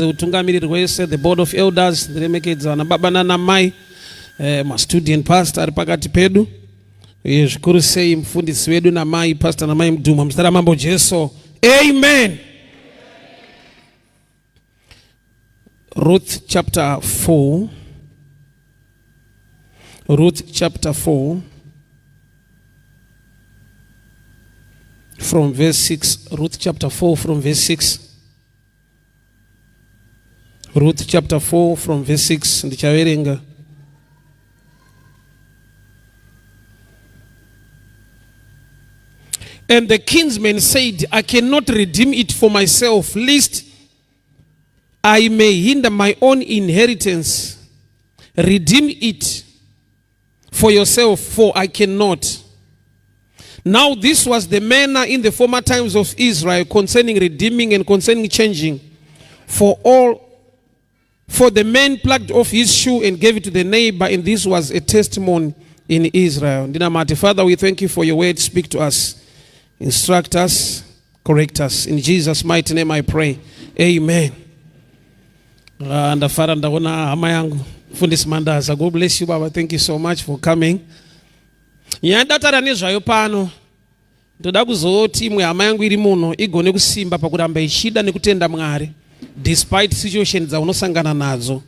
Utungamiriri hwese, the board of elders, ndiremekedza vana baba nana mai, mastudent pastor ari pakati pedu, uye zvikuru sei mufundisi wedu namai pastor namai Mudhuma, muzita raMambo Jesu, amen. Ruth chapter 4, Ruth chapter 4 from verse 6, Ruth chapter 4 from verse 6. Ruth chapter 4 from verse 6 ndichaverenga. And the kinsman said, I cannot redeem it for myself, lest I may hinder my own inheritance. Redeem it for yourself, for I cannot. Now this was the manner in the former times of Israel concerning redeeming and concerning changing. For the man plucked off his shoe and gave it to the neighbor, and this was a testimony in Israel. Ndinamate, Father, we thank you for your word. Speak to us, instruct us, correct us. In Jesus' mighty name I pray. Amen. Ndafara ndaona hama yangu Mfundisi Mandaza. God bless you, Baba. Thank you so much for coming. Nyaya ndatara nezvayo pano, ndoda kuzoti imwe hama yangu iri muno igone kusimba pakuramba ichida nekutenda Mwari despite situations dzaunosangana nadzo,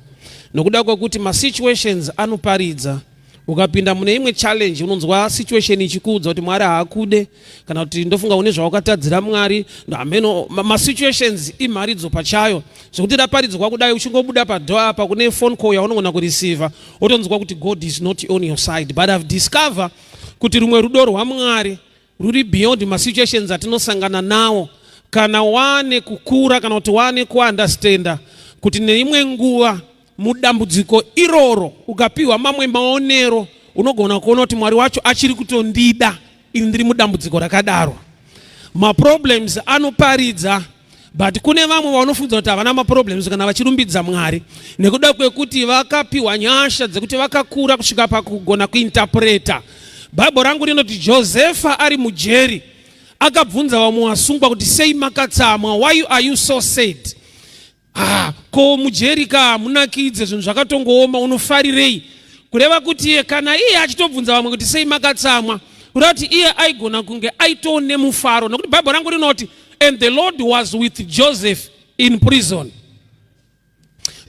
nokuda kwekuti masituations anoparidza. Ukapinda mune imwe challenge unonzwa situation ichikuudza kuti Mwari haakude, kana kuti ndofunga une zvawakatadzira Mwari. Hameno masituations imharidzo pachayo, zvekuti raparidzwa kudai uchingobuda padoor apa kune phone call yaunogona kureceiver, wotonzwa kuti God is not on your side. But I've discovered kuti rumwe rudo rwaMwari ruri beyond masituations atinosangana nawo. Kana wane kukura kana kuti wane kuunderstanda kuti neimwe nguva mudambudziko iroro ukapiwa mamwe maonero, unogona kuona kuti Mwari wacho achiri kutondida ini ndiri mudambudziko rakadaro. Maproblems anoparidza, but kune vamwe vanofunga kuti havana maproblems kana vachirumbidza Mwari, nekuda kwekuti vakapiwa nyasha dzekuti vakakura kusvika pakugona kuinterpreta. Bhaibheri rangu rinoti Josefa ari mujeri akabvunza vamwe vasungwa kuti sei makatsamwa, why are you so sad? Ko mujeri ka hamunakidze, zvinhu zvakatongooma, unofarirei? Kureva kuti kana iye achitobvunza vamwe kuti sei makatsamwa, kureva kuti iye aigona kunge aitoo nemufaro, nekuti Bhaibheri rangu rinoti and the Lord was with Joseph in prison.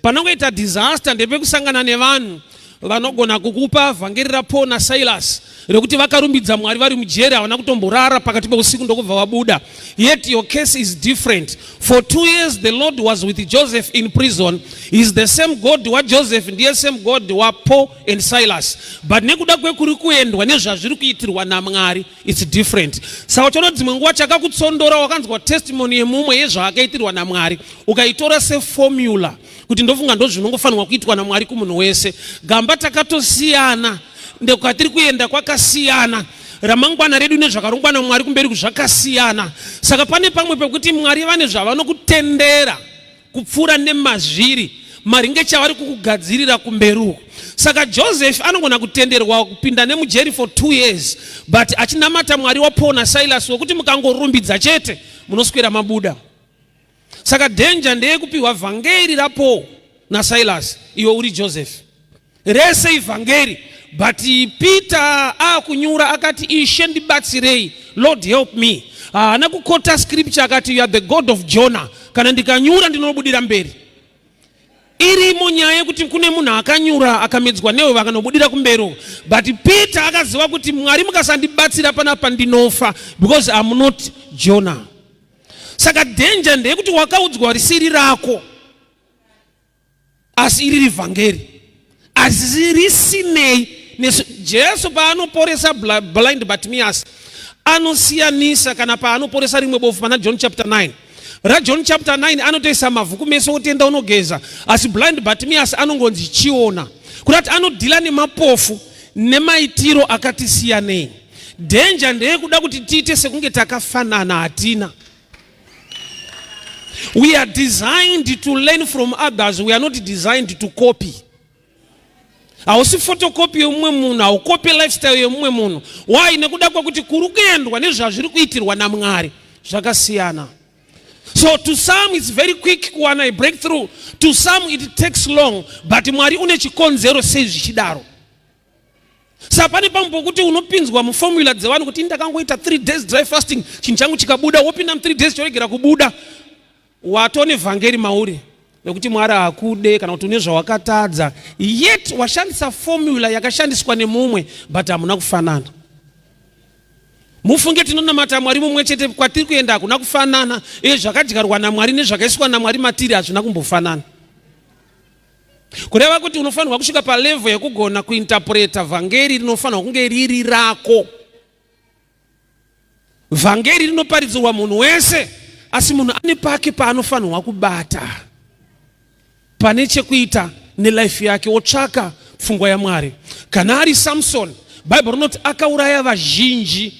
Panongoita disaster ndepekusangana nevanhu vanogona kukupa vhangeri raPaul naSilas rekuti vakarumbidza Mwari vari mujeri, havana kutomborara pakati peusiku ndokubva vabuda. Yet your case is different. For 2 years the Lord was with Joseph in prison. He is the same God waJoseph, ndiye same God waPaul and Silas, but nekuda kwekuri kuendwa nezvazviri kuitirwa naMwari, it's different. Saka uchaona dzimwe nguva chakakutsondora, wakanzwa testimony yemumwe yezvaakaitirwa naMwari, ukaitora seformula kuti ndofunga ndozvinongofanirwa kuitwa naMwari kumunhu wese. Gamba takatosiyana, ndekwatiri kuenda kwakasiyana, ramangwana redu nezvakarongwa naMwari kumberi zvakasiyana. Saka pane pamwe pekuti Mwari vane zvavanokutendera kupfuura nemazviri maringe chavari kukugadzirira kumberi uku. Saka Joseph anogona kutenderwa kupinda nemujeri for 2 years, but achinamata Mwari waPaul naSilas wekuti mukangorumbidza chete munoswera mabuda. Saka danger ndeyekupiwa vhangeri raPaul naSilas iwe uri Joseph. Rese ivhangeri, but Peter akunyura akati Ishe ndibatsirei, Lord help me. Haana kukota scripture, akati you are the God of Jonah, kana ndikanyura ndinobudira mberi. Irimo nyaya yekuti kune munhu akanyura akamedzwa newe vakanobudira kumberi, but Peter akaziva kuti Mwari mukasandibatsira panapa ndinofa, because I'm not Jonah. Saka danger ndeyekuti wakaudzwa risiri rako, asi iri rivhangeri, asi risinei nesu. Jesu paanoporesa blind Bartimaeus anosiyanisa, kana paanoporesa rimwe bofu pana John chapter 9. RaJohn chapter 9 anotoisa mavhu kumeso otenda unogeza, asi blind Bartimaeus anongonzi chiona, kurati anodhila nemapofu nemaitiro akati siyanei. Danger ndeyekuda kuti tiite sekunge takafanana, hatina. We are designed to learn from others, we are not designed to copy. Hausi photocopy yemumwe munhu, haukopi lifestyle yemumwe munhu. Why? Nekuda kwekuti kuri kuendwa nezvazviri kuitirwa naMwari zvakasiyana. So to some it's very quick kuwana a breakthrough, to some it takes long, but Mwari une chikonzero sei zvichidaro. Saka pane pamwe pokuti unopinzwa muformula dzevanhu kuti ndakangoita 3 days dry fasting chinhu changu chikabuda, wopinda mu 3 days choregera kubuda, watone vhangeri mauri nekuti Mwari hakude kana kuti une zvawakatadza, yet washandisa formula yakashandiswa nemumwe, but hamuna kufanana. Mufunge tinonamata Mwari mumwe chete, kwatiri kuenda hakuna kufanana. Iye zvakadyarwa naMwari nezvakaiswa naMwari matiri hazvina kumbofanana. Kureva kuti unofanirwa kusvika palevel yekugona kuinterpreta vhangeri rinofanirwa kunge riri rako. Vhangeri rinoparidzirwa munhu wese, asi munhu ane pake paanofanirwa kubata pane chekuita nelife yake, wotsvaka pfungwa yaMwari. Kana ari Samson, Bhaibheri rinoti akauraya vazhinji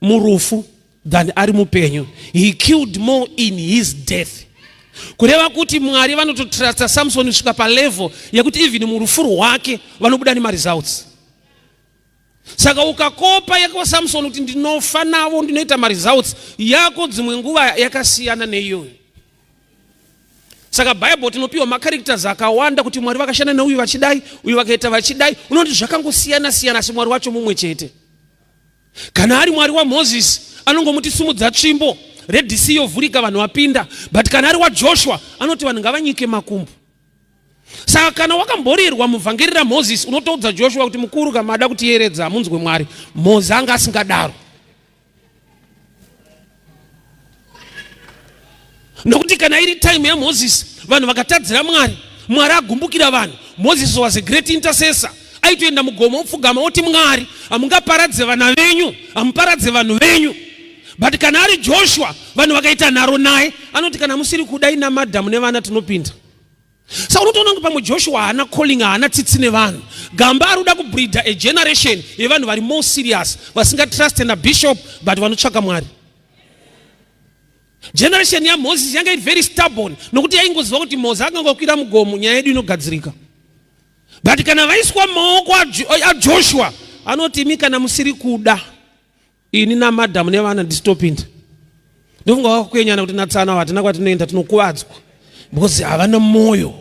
murufu than ari mupenyu. He killed more in his death. Kureva kuti Mwari vanototrusta Samson kusvika palevel yekuti even murufu rwake vanobuda nemaresults. Saka ukakopa yako Samson kuti ndinofa navo ndinoita maresults, yako dzimwe nguva yakasiyana neiyoyo. Saka Bible tinopiwa macharacters akawanda kuti Mwari vakashanda neuyu vachidai, uyu vakaita vachidai, unoti zvakangosiyana siyana, asi Mwari wacho mumwe chete. Kana ari Mwari waMoses anongomuti simudza tsvimbo, Red Sea yovhurika vanhu vapinda. But kana ari waJoshua anoti vanhu ngavanyike makumbo. Saka kana wakamborirwa muvhangeri raMoses unotoudza Joshua kuti mukuru kana mada kutiyeredza munzwe Mwari. Moses anga asingadaro. Nokuti kana iri time yaMoses vanhu vakatadzira Mwari, Mwari agumbukira vanhu. Moses was a great intercessor. Aitoenda mugomo opfugama oti Mwari hamungaparadze vana venyu, hamuparadze vanhu venyu. But kana ari Joshua vanhu vakaita nharo naye anoti kana musiri kuda ina madhamu nevana tinopinda. Saka unotoona kuti pamwe Joshua haana calling, haana tsitsi nevanhu. Gamba ari kuda kubreeda a generation yevanhu vari more serious, vasingatrust na bishop but vanotsvaka Mwari. Generation yaMoses yanga iri very stubborn nokuti yaingoziva kuti Moses akangokwira mugomo nyaya yedu inogadzirika. But kana vaiswa maoko aJoshua anoti imi kana musiri kuda ini namadhamu nevana ndisitopinda. Ndofunga vakakwenyana kuti natsana hatina kwatinoenda tinokuvadzwa because havana moyo.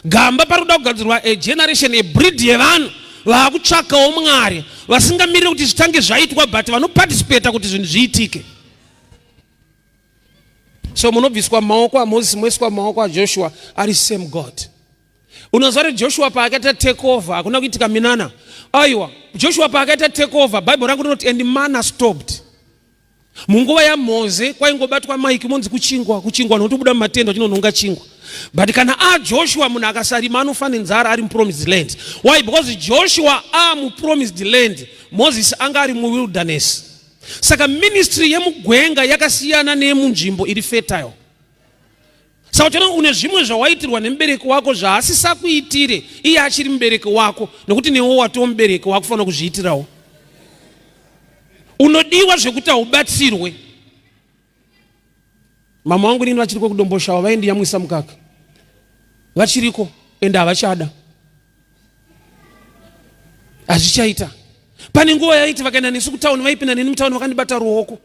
Gamba pari kuda kugadzirwa a generation, a breed yevanhu vaakutsvakawo Mwari vasingamiriri kuti zvitange zvaitwa but vanoparticipata kuti zvinhu zviitike. So munobviswa maoko aMoses moiswa maoko aJoshua, ari same God. Unoziva kuti Joshua paakaita take over hakuna kuitika minana. Aiwa, Joshua paakaita take over Bible rangu rinoti and manna stopped. Munguva yaMose kwaingobatwa maiki monzi kuchingwa, kuchingwa nokuti buda mumatende uchinonhonga chingwa. But kana aJoshua munhu akasarima anofa nenzara ari mupromised land. Why? Because Joshua amupromised land, Moses anga ari muwilderness. Saka ministry yemugwenga yakasiyana neyemunzvimbo iri fertile. Saka uchaona une zvimwe zvawaitirwa nemubereki wako zvaasisakuitire iye achiri mubereki wako, nokuti newe watoo mubereki wakufanira kuzviitirawo. Unodiwa zvekuti haubatsirwe. Mama wangu nini vachiriko kuDomboshawa, vaindiyamwisa mukaka, vachiriko ende havachada, hazvichaita. Pane nguva yaiti vakaenda nesu kutauni, vaipinda neni mutauni vakandibata ruoko.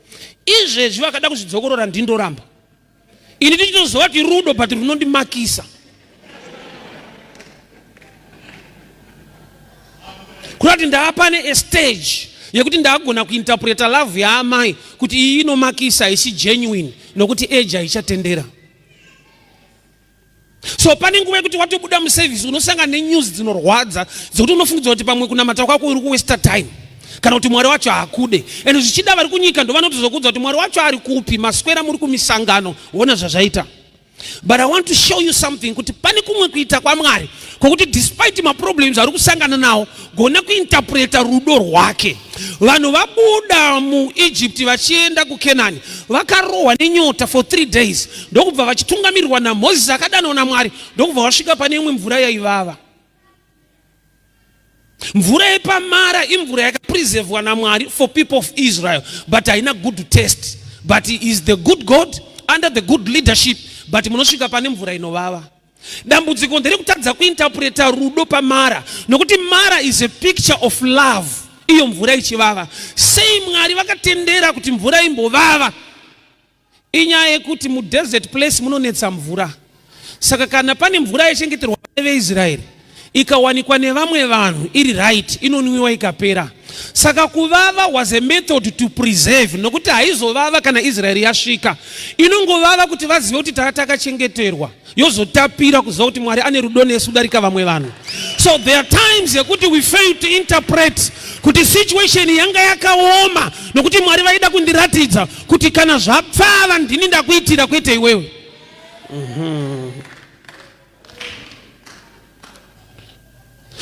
Izvezvi vakada kuzvidzokorora ndindoramba. Ini ndichitozova kuti rudo but runondimakisa. Kurati ndaapane a stage yekuti ndaagona kuinterpreta love yaamai kuti iyi inomakisa haisi genuine nokuti age haichatendera. So pane nguva yekuti watobuda muservice unosangana nenews dzinorwadza dzekuti unofungidzwa kuti pamwe kunamata kwako uri kuwaster time kana kuti Mwari wacho haakude. And zvichida vari kunyika ndovanotozokuudza kuti Mwari wacho ari kupi, maswera muri kumisangano, wona zvazvaita. But I want to show you something kuti pane kumwe kuita kwaMwari kwokuti despite maproblems ari kusangana nawo, gona kuinterpreta rudo rwake. Vanhu vabuda muEgypt vachienda kuKenani vakarohwa nenyota for 3 days, ndokubva vachitungamirirwa naMoses akadanwa naMwari, ndokubva vasvika pane imwe mvura yaivava. Mvura yepamara imvura yakapreservwa naMwari for people of Israel, but haina good taste. But he is the good God under the good leadership, but munosvika pane mvura inovava. Dambudziko nderekutadza kuinterpreta rudo pamara, nokuti mara is a picture of love. Iyo mvura ichivava. Sei Mwari vakatendera kuti mvura imbovava? Inyaya yekuti mudesert place munonetsa mvura. Saka kana pane mvura yaichengeterwa vana veIsraeri ikawanikwa nevamwe vanhu iri right inonwiwa ikapera. Saka kuvava was a method to preserve nokuti haizovava kana Israeri yasvika. Inongovava kuti vazive kuti taa takachengeterwa. Yozotapira kuziva kuti Mwari ane rudo nesu kudarika vamwe vanhu. So there are times yekuti we fail to interpret kuti situation yanga yakaoma nokuti Mwari vaida kundiratidza kuti kana zvapfava ndini ndakuitira kwete iwewe.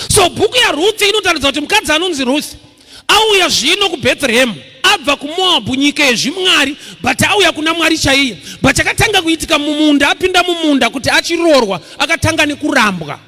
So bhuku yaRuth inotaridza kuti mukadzi anonzi Ruth auya zvino kuBethlehem abva kuMoabhu, nyika yezvimwari, but auya kuna Mwari chaiye. But chakatanga kuitika mumunda, apinda mumunda kuti achiroorwa, akatanga nekurambwa.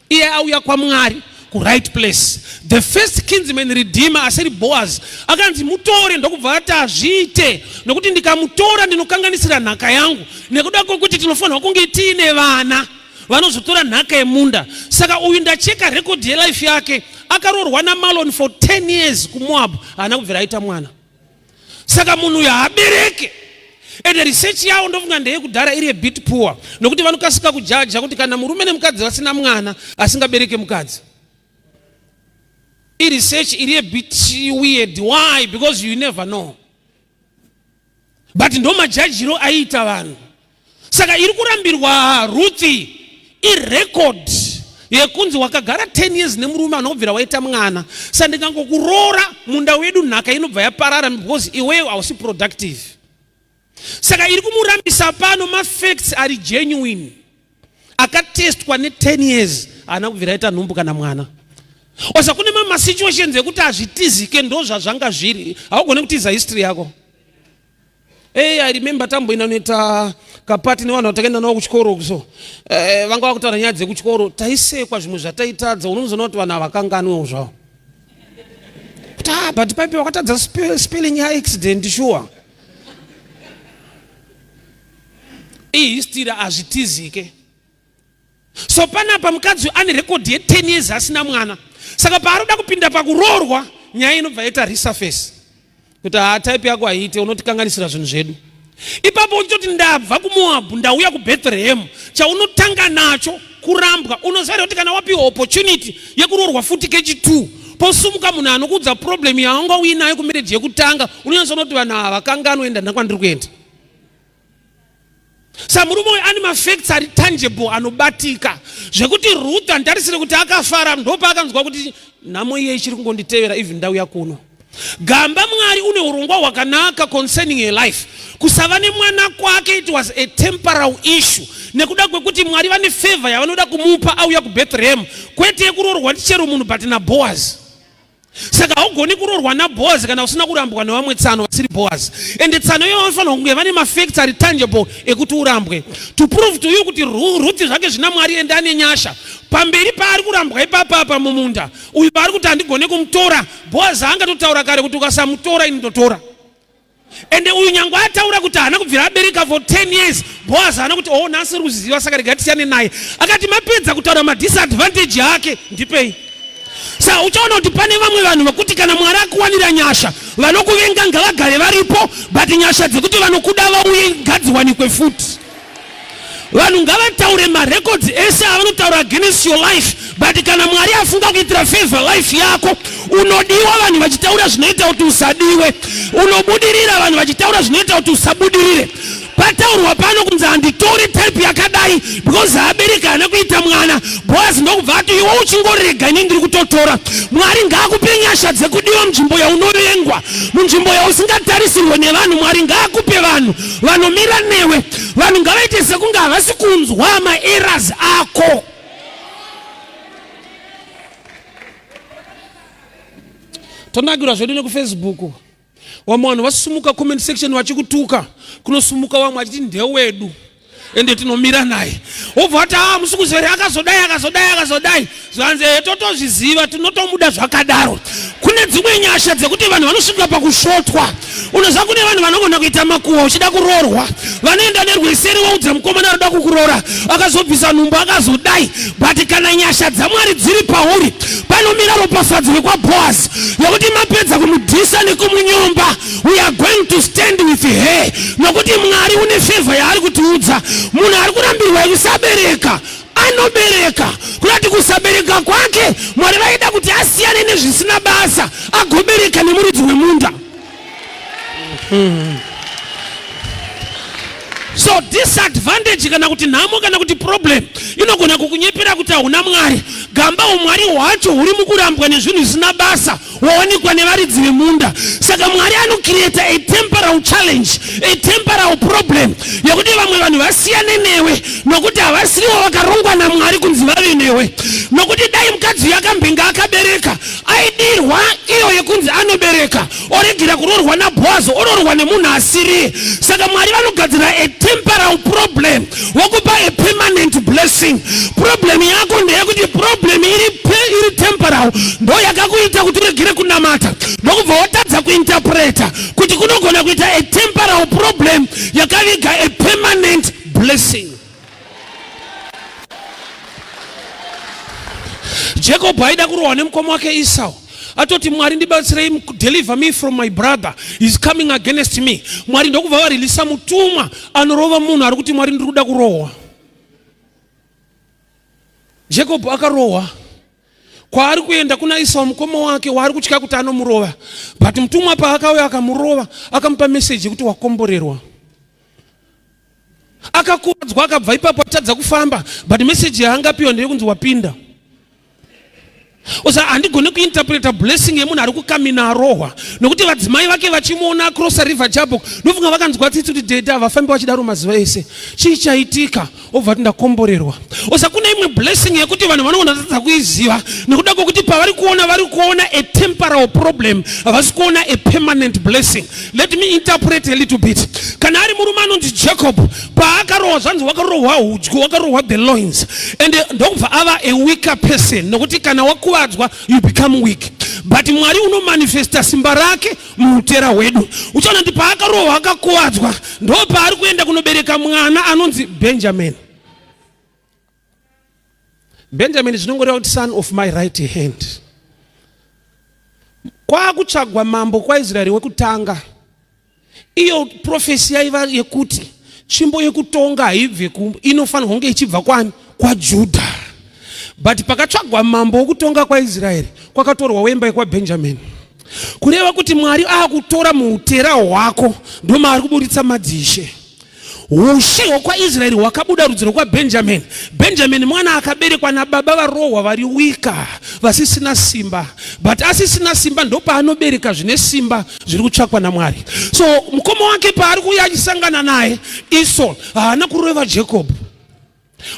Iye auya kwaMwari kuright place. The first kinsman redeemer asiri Boaz akanzi mutore, ndokubva ati hazviite nokuti ndikamutora ndinokanganisira nhaka yangu, nekuda kwekuti tinofanirwa kunge tiine vana vanozotora nhaka yemunda. Saka uyu ndacheka record yelife yake, akaroorwa naMalon for 10 years kuMoab, haana kubvira aita mwana. Saka munhu uyu haabereke. And research yavo ndofunga ndeyekudhara, iri a bit poor, nokuti vanokasika kujaja kuti kana murume nemukadzi vasina mwana asingabereke mukadzi. Iresearch iri a bit weird. Why? Because you never know. But ndo majajiro aiita vanhu. Saka iri kurambirwa Ruthi irecord yekunzi wakagara 10 years nemurume anobvira waita mwana. Saka ndikangokuroora munda wedu nhaka inobva yaparara because iwewe hausi productive. Saka iri kumurambisa pano mafacts ari genuine akatestwa ne10 years, haana kubvira aita nhumbu kana mwana. Osa kune mamwe masituations ekuti hazvitizike, ndo zvazvanga zviri. Haugone kutiza history yako. Hey, I remember tamboenda noita kapati nevanhu vatakaenda navo kuchikoro so vanga vakutaura nyaya dzekuchikoro, taisekwa zvimwe zvataitadza. Unozoona kuti vanhu havakanganwewo zvavo kuti ah, but paipe wakatadza spelling yaaccident sure. Ihistory, hazvitizike. So panapa mukadzi ane rekodhi ye10 years asina mwana. Saka paari kupinda pakuroorwa, nyaya inobva yaita resurface kuti haa, type yako haiite, unotikanganisira zvinhu zvedu. Ipapo uchitoti ndabva kuMoabhu ndauya kuBethlehem, chaunotanga nacho kurambwa. Unoziva kuti kana wapiwa opportunity yekuroorwa futi kechi2, posumuka munhu anokuudza problem yaanga uinayo kumarriage yekutanga, unonyatsoona kuti vanhu ava vakanganwa enda kwandiri kuenda. Sa murume uyu ane mafacts ari tangible anobatika zvekuti Ruth handarisire kuti akafara. Ndopaakanzwa kuti nhamo iye ichiri kungonditevera even ndauya kuno. Gamba Mwari une urongwa hwakanaka concerning her life. Kusava nemwana kwake, it was a temporal issue nekuda kwekuti Mwari vane favor yavanoda kumupa auya kuBethlehem, kwete yekuroorwa ndichero munhu but naBoaz. Saka haugoni kuroorwa naBoaz kana usina kurambwa nevamwe tsano vasiri Boaz. Ende tsano ivo vanofanirwa kunge vane mafacts ari tangible ekuti urambwe, to prove to you kuti Ruthi zvake zvina Mwari ende ane nyasha. Pamberi paari kurambwa ipapapa mumunda uyu, paari kuti handigone kumutora, Boaz angatotaura kare kuti ukasamutora ini ndotora. Ende uyu nyange ataura kuti haana kubvira abereka for 10 years, Boaz haana kuti, "Oh, nhasi ri kuziva, saka rega tisiyane naye." Akati, "Mapedza kutaura madisadvantage ake, ndipei." Saka uchaona kuti pane vamwe vanhu vekuti kana Mwari akuwanira nyasha, vanokuvenga ngavagare varipo, but nyasha dzekuti vanokuda vauye ngadziwanikwe futi. Vanhu ngavataure marecords ese avanotaura against your life, but kana Mwari afunga kuitira favor life yako, unodiwa vanhu vachitaura zvinoita kuti usadiwe, unobudirira vanhu vachitaura zvinoita kuti usabudirire. Pataurwa pano kunzi handitori type yakadai because haabereki, haana kuita mwana. Boaz ndokubva ati, "Iwe uchingorega, ini ndiri kutotora." Mwari ngaakupe nyasha dzekudiwa munzvimbo yaunovengwa, munzvimbo yausingatarisirwe nevanhu. Mwari ngaakupe vanhu vanomira newe. Vanhu ngavaite sekunge havasi kunzwa maerrors ako. Tonakirwa zvedu nekuFacebook. Vamwe vanhu vasumuka comment section vachikutuka, kunosumuka vamwe vachiti ndewedu ende tinomira naye. Wobva wati, "A, musi kuzere akazodai, akazodai, akazodai." Zvanzi, "Totozviziva, tinotomuda zvakadaro." Kune Kune dzimwe nyasha dzekuti vanhu vanosvika pakusvotwa. Unoziva kune vanhu vanogona kuita makuhwa uchida kuroorwa, vanoenda nerweseri woudza mukomana anoda kukuroora, akazobvisa nhumbu akazodai. But kana nyasha dzaMwari dziri pauri, panomira ropafadzo yekwaBhoazi yekuti mapedza kumudhisa nekumunyomba, we are going to stand with her, nokuti Mwari une favor yaari kutiudza. Munhu ari kurambirwa yekusabereka anobereka, kurati kusabereka kwake Mwari vaida kuti asiyane nezvisina basa agobereka nemuridzi wemunda. So disadvantage kana kuti nhamo kana kuti problem inogona kukunyepera kuti hauna Mwari. Gamba umwari hwacho huri mukurambwa nezvinhu zvisina basa, wawanikwa nevaridzi vemunda. Saka Mwari anocreata a temporal challenge, a temporal problem yekuti vamwe vanhu vasiyane newe, nokuti havasiriwo vakarongwa naMwari kunzi vave newe. Nokuti dai mukadzi uyu akambinga akabereka, aidirwa iyo yekunzi anobereka, oregera kuroorwa naBhoazi, oroorwa nemunhu asiriye. Saka Mwari vanogadzira a temporal problem wokupa a permanent blessing. Problem yako ndeyekuti problem iri temporal ndo yakakuita kuti uregere kunamata, ndokubva watadza kuinterpreta kuti kunogona kuita a temporal problem yakaviga a permanent blessing. Jacob aida kurohwa nemukoma wake Esau, atoti, "Mwari, ndibatsirei, deliver me from my brother, is coming against me." Mwari ndokubva varilisa mutumwa anorova munhu ari kuti, "Mwari, ndiri kuda kurohwa." Jacob akarohwa. Kwaari kuenda kuna Esau mukoma wake waari kutya kuti anomurova, but mutumwa paakauya akamurova, akamupa meseji yekuti wakomborerwa. Akakuvadzwa, akabva ipapo atadza kufamba, but meseji yaangapiwa ndeyekunzi wapinda. Usa handigoni kuinterpreta blessing yemunhu ari kukamina arohwa, nokuti vadzimai vake vachimuona across River Jabok, ndofunga vakanzwa tsitsi kuti, "Daddy havafambi vachidaro mazuva ese, chii chaitika?" Obva kuti, "Ndakomborerwa." Usa kune imwe blessing yekuti vanhu vanogona tadza kuiziva nekuda kwokuti pavari kuona, vari kuona a temporal problem, havasi kuona a permanent blessing. Let me interpret a little bit. Kana ari murume anonzi Jacob, paakarohwa, zvanzi wakarohwa hudyu, wakarohwa the loins, and ndokubva ava a weaker person, nokuti kana wakuvadzwa you become weak. But Mwari unomanifesta simba rake muutera hwedu. Uchaona kuti paakarohwa akakuvadzwa, ndo paari kuenda kunobereka mwana anonzi Benjamin. Benjamin zvinongoreva kuti son of my right hand. Kwakutsvagwa mambo kwaIsraeri wekutanga, iyo prophecy yaiva yekuti tsvimbo yekutonga haibve, inofanirwa kunge ichibva kwani? KwaJudha. But pakatsvagwa mambo wekutonga kwaIsraeri, kwakatorwa wemba yekwaBenjamin, kureva kuti Mwari aakutora muutera hwako, ndomaari kuburitsa madzishe. Ushe hwekwaIsraeri hwakabuda rudzi rwekwaBenjamin. Benjamin mwana akaberekwa nababa varohwa, vari weak, vasisina simba, but asisina simba ndopaanobereka zvine simba zviri kutsvakwa naMwari. So mukoma wake paari kuuya achisangana naye Esau, haana kurova Jacob.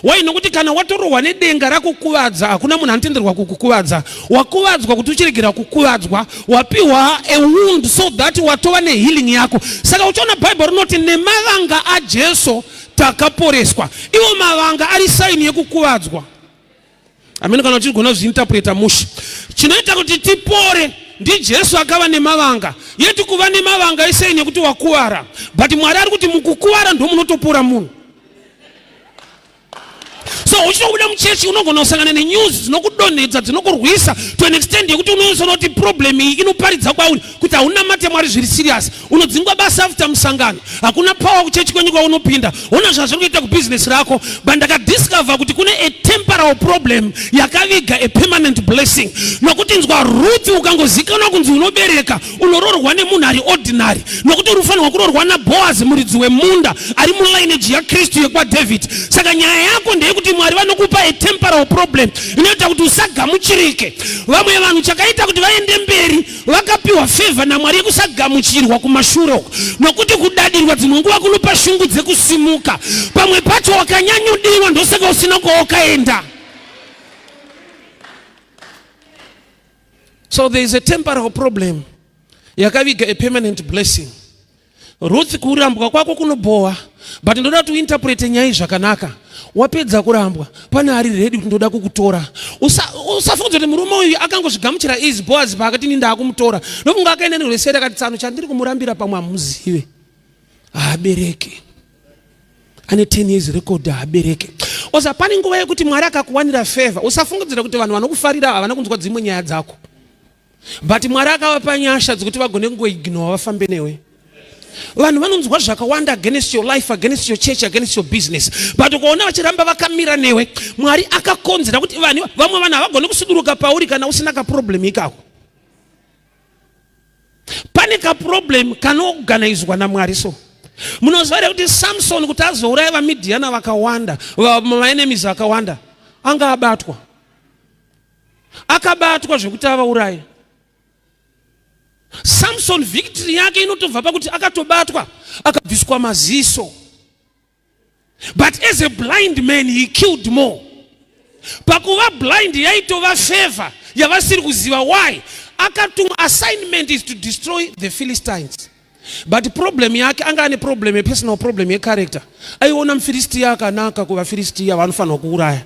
Wai? Nokuti kana watorohwa nedenga rakukuvadza, hakuna munhu anotenderwa kukukuvadza. Wakuvadzwa kuti uchiregera kukuvadzwa, wapiwa a wound so that watova nehealing yako. Saka uchiona Bhaibheri rinoti nemavanga aJesu takaporeswa. Iwo mavanga ari sign yekukuvadzwa. Amene kana uchigona kuzviinterpreta mushe, chinoita kuti tipore ndiJesu akava nemavanga. Yeti kuva nemavanga isign yekuti wakuvara, but Mwari ari kuti mukukuvara ndo munotopora munhu. So uchitobuda muchechi, unogona kusangana nenews dzinokudonhedza, dzinokurwisa to an extent yekuti unozoona kuti problem iyi inoparidza kwauri kuti haunamate Mwari zviri serious. Unodzingwa basa after musangano, hakuna power kuchechi kwenyu kwaunopinda, ona zvazviri kuita kubhizinesi rako. But ndakadiscover kuti kune a temporal problem yakaviga a permanent blessing, nokuti nzwa, Ruth, ukangozikanwa kunzi unobereka, unoroorwa nemunhu ari ordinary, nokuti uri kufanirwa kuroorwa naBhoazi, muridzi wemunda ari mulineage yaKristu yekwaDavid. Saka nyaya yako ndeyekuti Mwari vanokupa a temporal problem inoita kuti usagamuchirike. Vamwe vanhu chakaita kuti vaende mberi, vakapiwa favor naMwari yekusagamuchirwa kumashure uko, nokuti kudadirwa dzimwe nguva kunopa shungu dzekusimuka. Pamwe pacho wakanyanyodiwa, ndosaka usina kwawakaenda. So there is a temporal problem yakaviga a permanent blessing. Ruth, kurambwa kwako kunobhowa, but ndoda kuti uinterprete nyaya zvakanaka. Wapedza kurambwa, pane ari ready kuti ndoda kukutora. Usafunga kuti murume uyu akangozvigamuchira easy. Boaz paakati ini ndaakumutora, ndofunga akaenda nerweseri akati tsano chandiri kumurambira pamwe hamuzive, haabereke, ane 10 years record, haabereke. Osa pane nguva yekuti Mwari akakuwanira favor, usafungidzira kuti vanhu vanokufarira havana kunzwa dzimwe nyaya dzako, but Mwari akavapa nyasha dzekuti vagone kungoignora vafambe newe. Vanhu vanonzwa zvakawanda against your life, against your church, against your business, but ukaona vachiramba vakamira newe, Mwari akakonzera kuti vanhu vamwe vanhu havagoni kusuduruka pauri kana usina kaproblem ikako. Pane kaproblem kanoorganizwa naMwari. So munoziva here kuti Samson kuti azouraya vaMidhiana vakawanda, maenemies vakawanda, anga abatwa, akabatwa zvekuti avauraya? Samson victory yake inotobva pakuti akatobatwa, akabviswa maziso, but as a blind man he killed more. Pakuva blind yaitova favor yavasiri kuziva. Why? Akatumwa, assignment is to destroy the Philistines, but problem yake anga ane problem yepersonal problem yecharacter. Aiona muFiristiya akanaka kuvaFiristiya vanofanirwa kuuraya.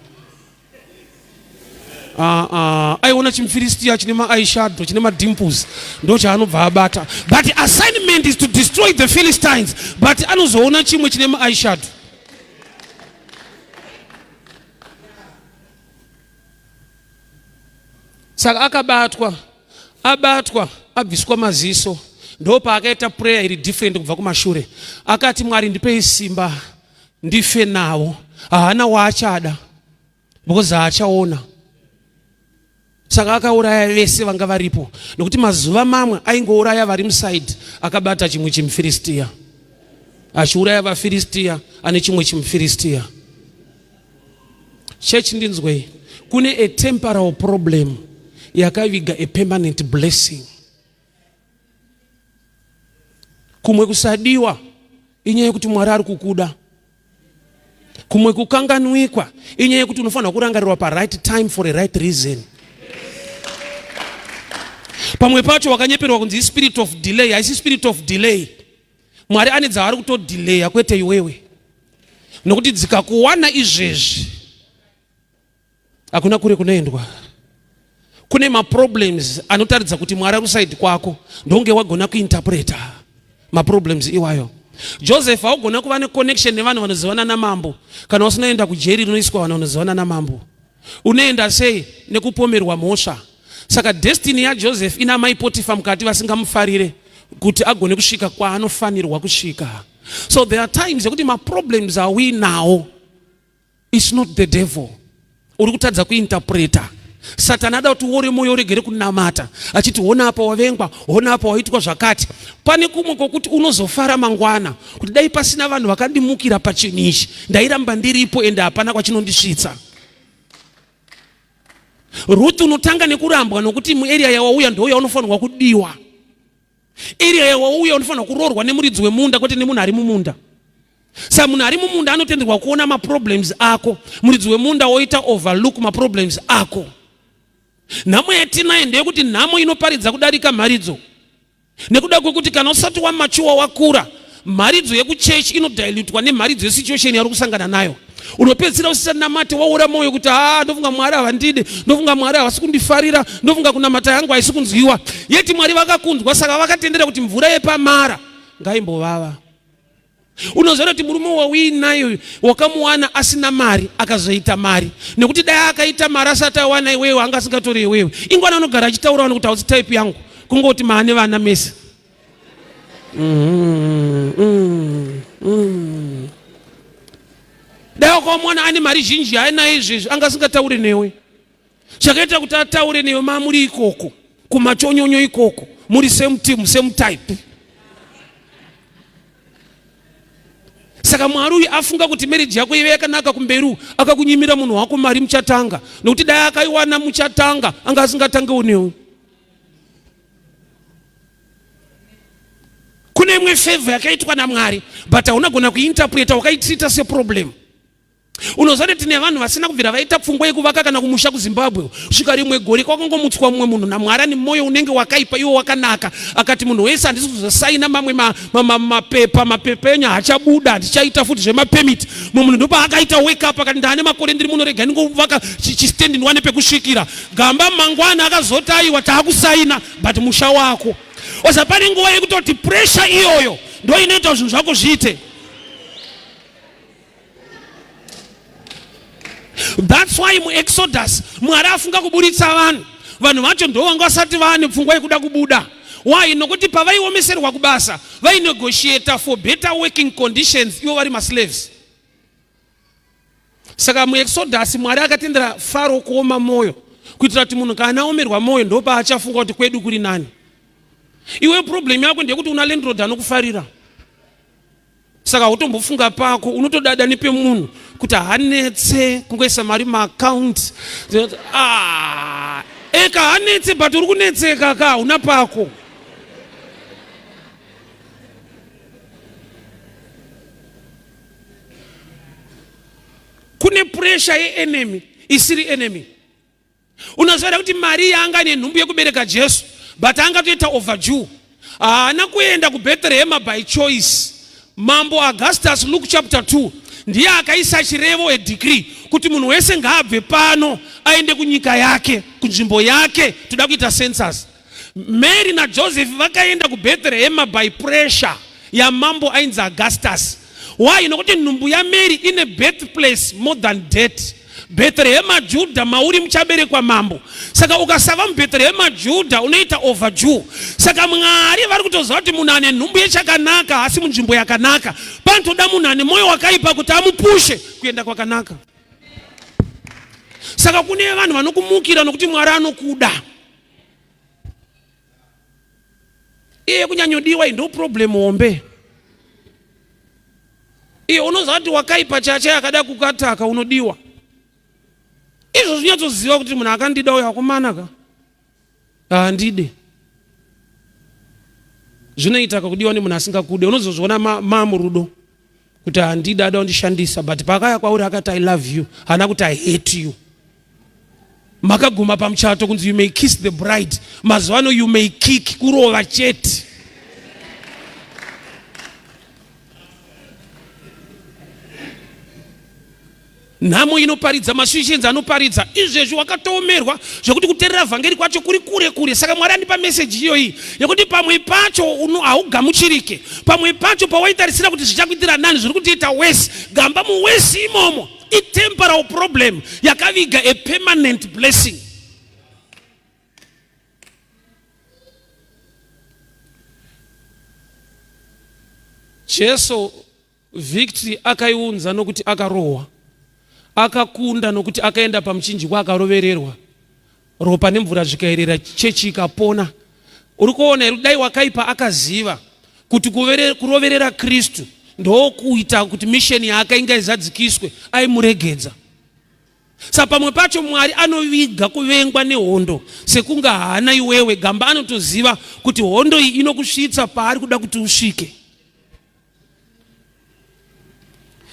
Aiona chimufiristiya chine maeyeshadow, chine madimples, ndo chaanobva abata, but assignment is to destroy the Philistines, but anozoona chimwe chine maeyeshadow. Saka akabatwa, abatwa, abviswa maziso, ndo paakaita prayer iri different kubva kumashure. Akati, "Mwari, ndipei simba ndife navo." Haana waachada because haachaona. Saka akauraya vese vanga varipo, nokuti mazuva mamwe aingouraya vari musaidi, akabata chimwe chimufiristiya, achiuraya vaFiristiya ane chimwe chimufiristiya. Chechi, ndinzwei. Kune a temporal problem yakaviga a permanent blessing. Kumwe kusadiwa inyaya yekuti Mwari ari kukuda. Kumwe kukanganwikwa inyaya yekuti unofanira kurangarirwa paright time for a right reason. Pamwe pacho wakanyeperwa kunzi ispirit of delay. Haisi spirit of delay. Mwari ane dzavari kutodelaya, kwete iwewe, nokuti dzikakuwana izvezvi hakuna kure kunoendwa. Kune maproblems anotaridza kuti Mwari ari kusaidi kwako, ndonge wagona kuinterpreta maproblems iwayo. Joseph haugona kuva neconnection nevanhu vanozivana namambo kana usinaenda kujeri rinoiswa vanhu vanozivana namambo. Unoenda sei nekupomerwa mhosva? Saka destiny yaJoseph ina mai Potifa mukati vasingamufarire kuti agone kusvika kwaanofanirwa kusvika. So there are times yekuti maproblems awinawo, it's not the devil. Uri kutadza kuinterpreta. Satani ada kuti uore mwoyo, uregere kunamata, achiti hona apa wavengwa, hona apa waitwa zvakati. Pane kumwe kwokuti unozofara mangwana kuti dai pasina vanhu vakandimukira pachinhu ichi, ndairamba ndiripo ende hapana kwachinondisvitsa. Ruth, unotanga nekurambwa nokuti muarea yawauya ndo yaunofanirwa kudiwa. Area yawauya unofanirwa kuroorwa nemuridzi wemunda, kwete nemunhu ari mumunda. Saka munhu ari mumunda anotenderwa kuona maproblems ako, muridzi wemunda woita overlook maproblems ako. Nhamo yatinayo ndeyekuti nhamo inoparidza kudarika mharidzo, nekuda kwekuti kana usati wamachuwa, wakura, mharidzo yekuchechi inodilutwa nemharidzo yesituation yauri kusangana nayo. Unopedzisira usisanamate, waura mwoyo kuti haa, ndofunga Mwari havandide, ndofunga Mwari havasi kundifarira, ndofunga kunamata yangu haisi kunzwiwa. Yeti Mwari vakakunzwa, saka vakatendera kuti mvura yepamara ngaimbovava. Unoziva kuti murume wauinayo wakamuwana asina mari, akazoita mari, nekuti dai akaita mari asati awana iwewe, anga asingatori iwewe. Ingwana anogara achitaura vanhu kuti hausi type yangu, kungoti maane vana mese. Dai wakamuwana ane mari zhinji ainayo izvezvi, anga asingatauri newe. Chakaita kuti ataure newe, mamuri ikoko kumachonyonyo ikoko, muri same team, same type. Saka Mwari uyu afunga kuti marriage yako ive yakanaka kumberi, akakunyimira munhu wako mari muchatanga, nokuti dai akaiwana muchatanga, anga asingatangewo newe. Kune imwe favor yakaitwa naMwari, but haunagona kuinterpreta, wakaitreata seproblem. Unoziva kuti tine vanhu vasina kubvira vaita pfungwa yekuvaka kana kumusha kuZimbabwe. Kusvika rimwe gore kwakangomutswa mumwe munhu naMwari ane mwoyo unenge wakaipa iwo wakanaka, akati munhu wese handisi kuzosaina mamwe mapepa, mapepa enyu haachabuda, handichaita futi zvemapemiti. Mumwe munhu ndopaakaita wake up akati ndaane makore ndiri muno, rega ndingovaka chistendi ndiwane pekusvikira. Gamba mangwana akazoti aiwa taakusaina but musha wako. Oza pane nguva yekutoti pressure iyoyo ndo inoita zvinhu zvako zviite. That's why muExodus Mwari afunga kuburitsa vanhu, vanhu vacho ndo vanga vasati vaane pfungwa yekuda kubuda. Why? Nokuti pavaiomeserwa kubasa vainegotiata for better working conditions ivo vari maslaves. Saka muExodus Mwari akatendera Faro kuoma mwoyo kuitira kuti munhu kana aomerwa mwoyo ndopaachafunga kuti kwedu kuri nani. Iwe problem yako ndeyekuti una landlord anokufarira. Saka hautombofunga pako, unotodada nepemunhu kuti hanetse kungoisa mari maaccount. Ah, eka hanetse but uri kunetseka ka hauna pako. Kune pressure yeenemy isiri enemy. Unoziva kuti Maria anga ane nhumbu yekubereka Jesu but angatoita overdue. Haana kuenda kuBethlehema by choice. Mambo Augustus, Luke chapter 2, ndiye akaisa chirevo, a decree, kuti munhu wese ngaabve pano aende kunyika yake, kunzvimbo yake, toda kuita census. Mary naJoseph vakaenda kuBethlehema by pressure yamambo ainzi Augustus. Why? Nokuti nhumbu yaMary ine birthplace more than date. Bhetherehema Judha mauri muchaberekwa mambo. Saka ukasava muBhetherehema Judha unoita overdue. Saka Mwari vari kutoziva kuti munhu ane nhumbu yechakanaka haasi munzvimbo yakanaka. Panotoda munhu ane mwoyo wakaipa kuti amupushe kuenda kwakanaka. Saka kune vanhu vanokumukira nokuti Mwari anokuda. Iye kunyanyodiwa ndo problem hombe. Iye unoziva kuti wakaipa chacha akada kukataka unodiwa. Izvo zvinyatsoziva kuti munhu akandida uyo akomana ka. Handide. Zvinoita kakudiwa nemunhu asingakude. Unozozviona mamurudo. Ma kuti handida ada kundishandisa but paakaya kwauri akati I love you haana kuti I hate you. Makaguma pamuchato kunzi you may kiss the bride, mazuva ano you may kick, kurova chete. Nhamo inoparidza, maswishenzi anoparidza izvezvi, wakatoomerwa zvekuti kuterera vhangeri kwacho kuri kure kure. Saka Mwari andipa meseji iyoyi yekuti pamwe pacho haugamuchirike, pamwe pacho pawaitarisira kuti zvichakuitira nani zviri kutiita wesi, gamba muwesi imomo. Itemporal problem yakaviga a permanent blessing. Jesu Victory akaiunza nokuti akarohwa, akakunda nokuti akaenda pamuchinjikwa akarovererwa, ropa nemvura zvikaerera, chechi ikapona. Uri kuona here? Dai wakaipa akaziva kuti kuroverera Kristu ndokuita kuti misheni yaakainga izadzikiswe, aimuregedza. Sa pamwe pacho Mwari anoviga kuvengwa nehondo sekunga haana iwewe. Gamba anotoziva kuti hondo iyi inokusvitsa paari kuda kuti usvike.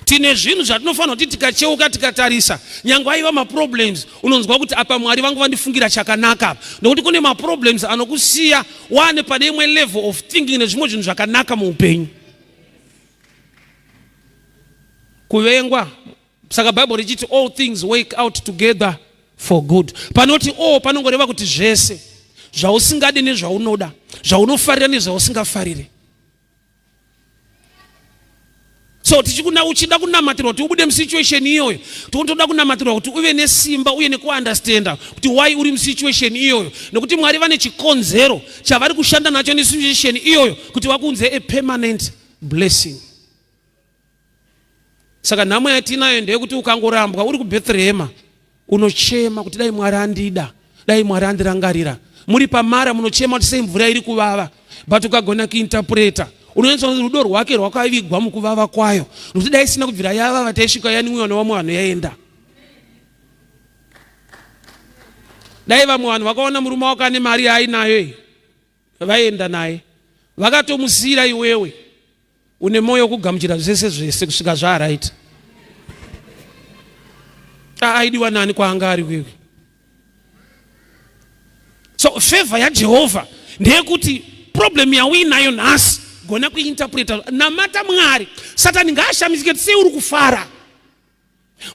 Tine zvinhu zvatinofanira kuti tikacheuka tikatarisa, nyange aiva maproblems, unonzwa kuti apa Mwari vangu vandifungira chakanaka apa, nokuti kune maproblems anokusiya wane pane imwe level of thinking nezvimwe zvinhu zvakanaka muupenyu. Kuvengwa, saka Bible richiti all things work out together for good. Panoti all panongoreva kuti zvese zvausingadi nezvaunoda, zvaunofarira nezvausingafarire. So tichikuna uchida kunamatirwa kuti ubude musituation iyoyo, totoda kunamatirwa kuti uve nesimba uye nekuunderstanda kuti why uri musituation iyoyo, nekuti Mwari vane chikonzero chavari kushanda nacho nesituation iyoyo kuti vakuunze a permanent blessing. Saka nhamo yatinayo ndeyekuti ukangorambwa uri kuBethlehema unochema kuti dai Mwari andida, dai Mwari andirangarira. Muri pamara munochema kuti sei mvura iri kuvava, but ukagona kuinterpreta unonyatsa kuti rudo rwake rwakavigwa mukuvava kwayo, nokuti dai isina kubvira yavava taisvika yanwiwa nevamwe vanhu yaenda. Dai vamwe vanhu vakaona murume wako ane mari yaainayo iyi vaienda naye, vakatomusiyira iwewe une mwoyo wekugamuchira zvese zvese kusvika zvaaraita. Aidiwa nani kwaanga ari kwekwe? So favor yaJehovha ndeyekuti problem yauinayo nhasi gona kuinterpreta. Namata Mwari. Satani ngaashamisike kuti sei uri kufara.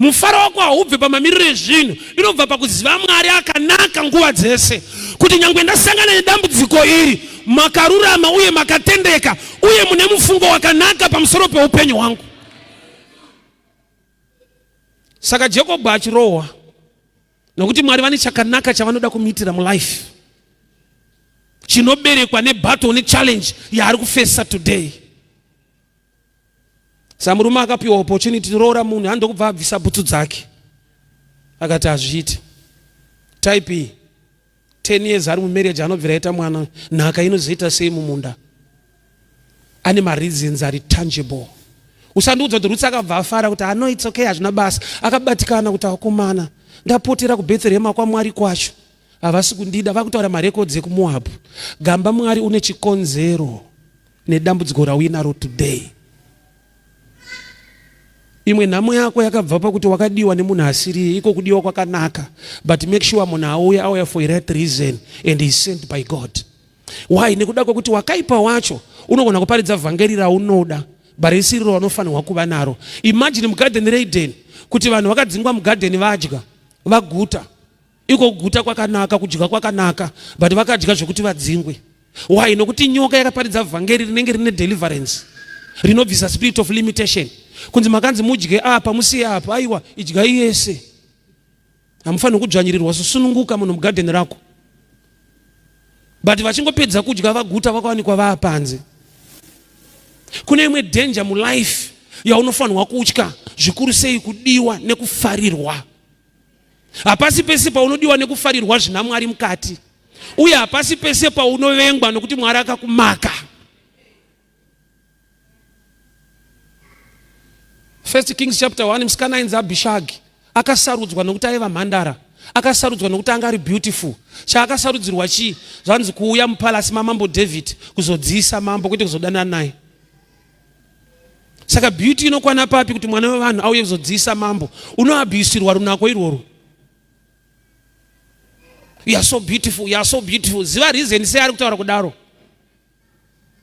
Mufaro wako haubve pamamiriro ezvinhu, inobva pakuziva Mwari akanaka nguva dzese, kuti nyangwe ndasangana nedambudziko iri, makarurama uye makatendeka uye mune mufungo wakanaka pamusoro peupenyu hwangu. Saka Jacob achirohwa nokuti Mwari vane chakanaka chavanoda kumuitira mulife chinoberekwa nebattle nechallenge yaari kufesa today. Samurume akapiwa opportunity roora munhu handokubva abvisa bhutsu dzake akati hazviiti. Type iyi 10 years ari mumarriage anobvira aita mwana, nhaka inozoita sei mumunda? Ane mareasons ari tangible. Usandiudza kuti Rutsi akabva afara kuti ano it's okay hazvina basa. Akabatikana kuti akomana ndapotera kuBethlehema kwaMwari kwacho havasi kundida, vakutaura marekodzi ekuMoabhu. Gamba Mwari une chikonzero nedambudziko rauinaro today. Imwe nhamo yako yakabva pakuti wakadiwa nemunhu asiriye. Iko kudiwa kwakanaka, but make sure munhu auya auya for a right reason and is sent by God. Why? Nekuda kwekuti wakaipa wacho unogona kuparidza vhangeri raunoda but risiri raunofanirwa kuva naro. Imagine mugadheni reEden kuti vanhu vakadzingwa mugadheni vadya vaguta. Iko kuguta kwakanaka, kudya kwakanaka, but vakadya zvekuti vadzingwe. Why? Nokuti nyoka yakaparidza vhangeri rinenge rine deliverance rinobvisa spirit of limitation. Kunzi makanzi mudye apa musiye apa, aiwa idyai yese, hamufaniri kudzvanyirirwa, susununguka munhu mugadheni rako. But vachingopedza kudya vaguta vakawanikwa vaapanze. Kune imwe danger mulife yaunofanirwa kutya zvikuru sei, kudiwa nekufarirwa. Hapasi pese paunodiwa nekufarirwa zvina Mwari mukati, uye hapasi pese paunovengwa nokuti Mwari akakumaka. First Kings chapter 1, musikana ainzi Abishagi akasarudzwa nokuti aiva mhandara, akasarudzwa nokuti anga ari beautiful. Chaakasarudzirwa chii? Zvanzi kuuya mupalasi mamambo David kuzodziisa mambo, kwete kuzodanana naye. Saka beauty inokwana papi kuti mwana wevanhu auye kuzodziisa mambo? Unoabhisirwa runako irworwo. You are so beautiful, you are so beautiful. Ziva reason sei ari kutaura kudaro.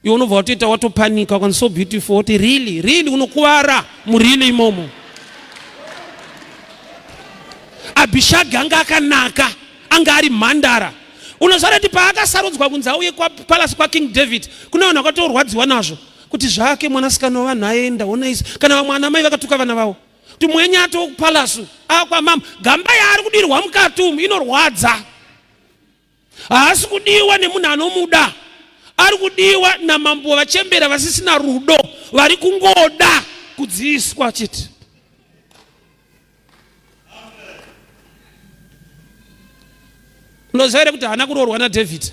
Iwe unobva watoita watopanika, ukanzi so beautiful, woti really, really, unokuvara murili imomo. Abhishagi anga akanaka, anga ari mhandara. Unoziva kuti paakasarudzwa kunzi auye kwapalasi kwaKing David, kune vanhu vakatorwadziwa nazvo kuti zvake mwanasikana wavanhu aenda. Ona isi kana vamwe ana mai vakatuka vana vavo kuti mwenyato wekupalasu akwamama, gamba yaari kudirwa mukati umu inorwadza. Haasi kudiwa nemunhu anomuda, ari kudiwa namambo vachembera vasisina rudo, vari kungoda kudziiswa chete. Unoziva here kuti haana kuroorwa naDavid?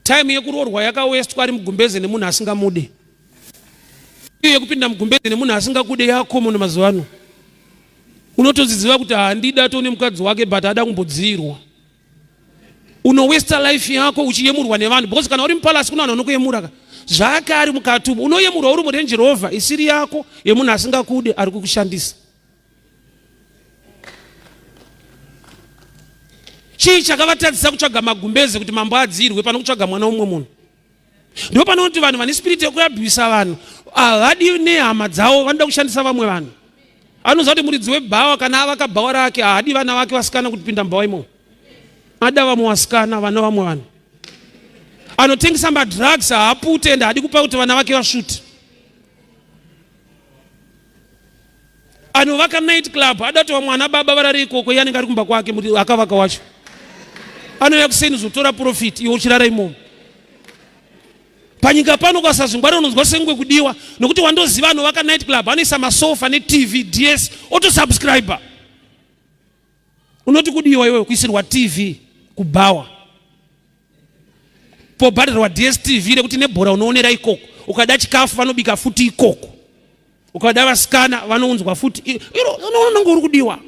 Time yekuroorwa yakawestwa ari mugumbeze nemunhu asingamude. Iyo yekupinda mugumbeze nemunhu asingakude yacommon mazuva ano. Unotoziziva kuti handida tone mukadzi wake but ada kumbodziirwa. Unowesta life yako uchiyemurwa nevanhu because kana uri mupalasi kuna vanhu vanokuyemura ka. Zvake ari mukati umu unoyemurwa uri muRange Rover isiri yako yemunhu asingakude ari kukushandisa. Chii chakavatadzisa kutsvaga magumbeze kuti mambo adziirwe pano kutsvaga mwana umwe munhu? Ndipo panoti vanhu vane spirit yekuabhisa vanhu havadi nehama dzavo, vanoda kushandisa vamwe vanhu. Anoziva kuti muridzi webhawa kana avaka bhawa rake haadi vana vake vasikana kupinda mubhawa imomo, ada vamwe vasikana vana vamwe vanhu. Anotengesa madrugs haapute ende haadi kupa kuti vana vake vasvute. Anovaka night club ada kuti vamwe ana baba varare ikoko, iye anenge ari kumba kwake, akavaka wacho anouya kuseni zotora profit, iwe uchirara imomo. Panyika pano ukasazvingwarira unonzwa sengwe kudiwa, nokuti wandoziva anovaka night club anoisa masofa netv ds otosubscribe. Unoti kudiwa iwewe kuisirwa tv kubhawa pobhadharwa DStv rekuti nebhora unoonera ikoko, ukada chikafu vanobika futi ikoko, ukada vasikana vanounzwa futi iro, unonge uri kudiwa.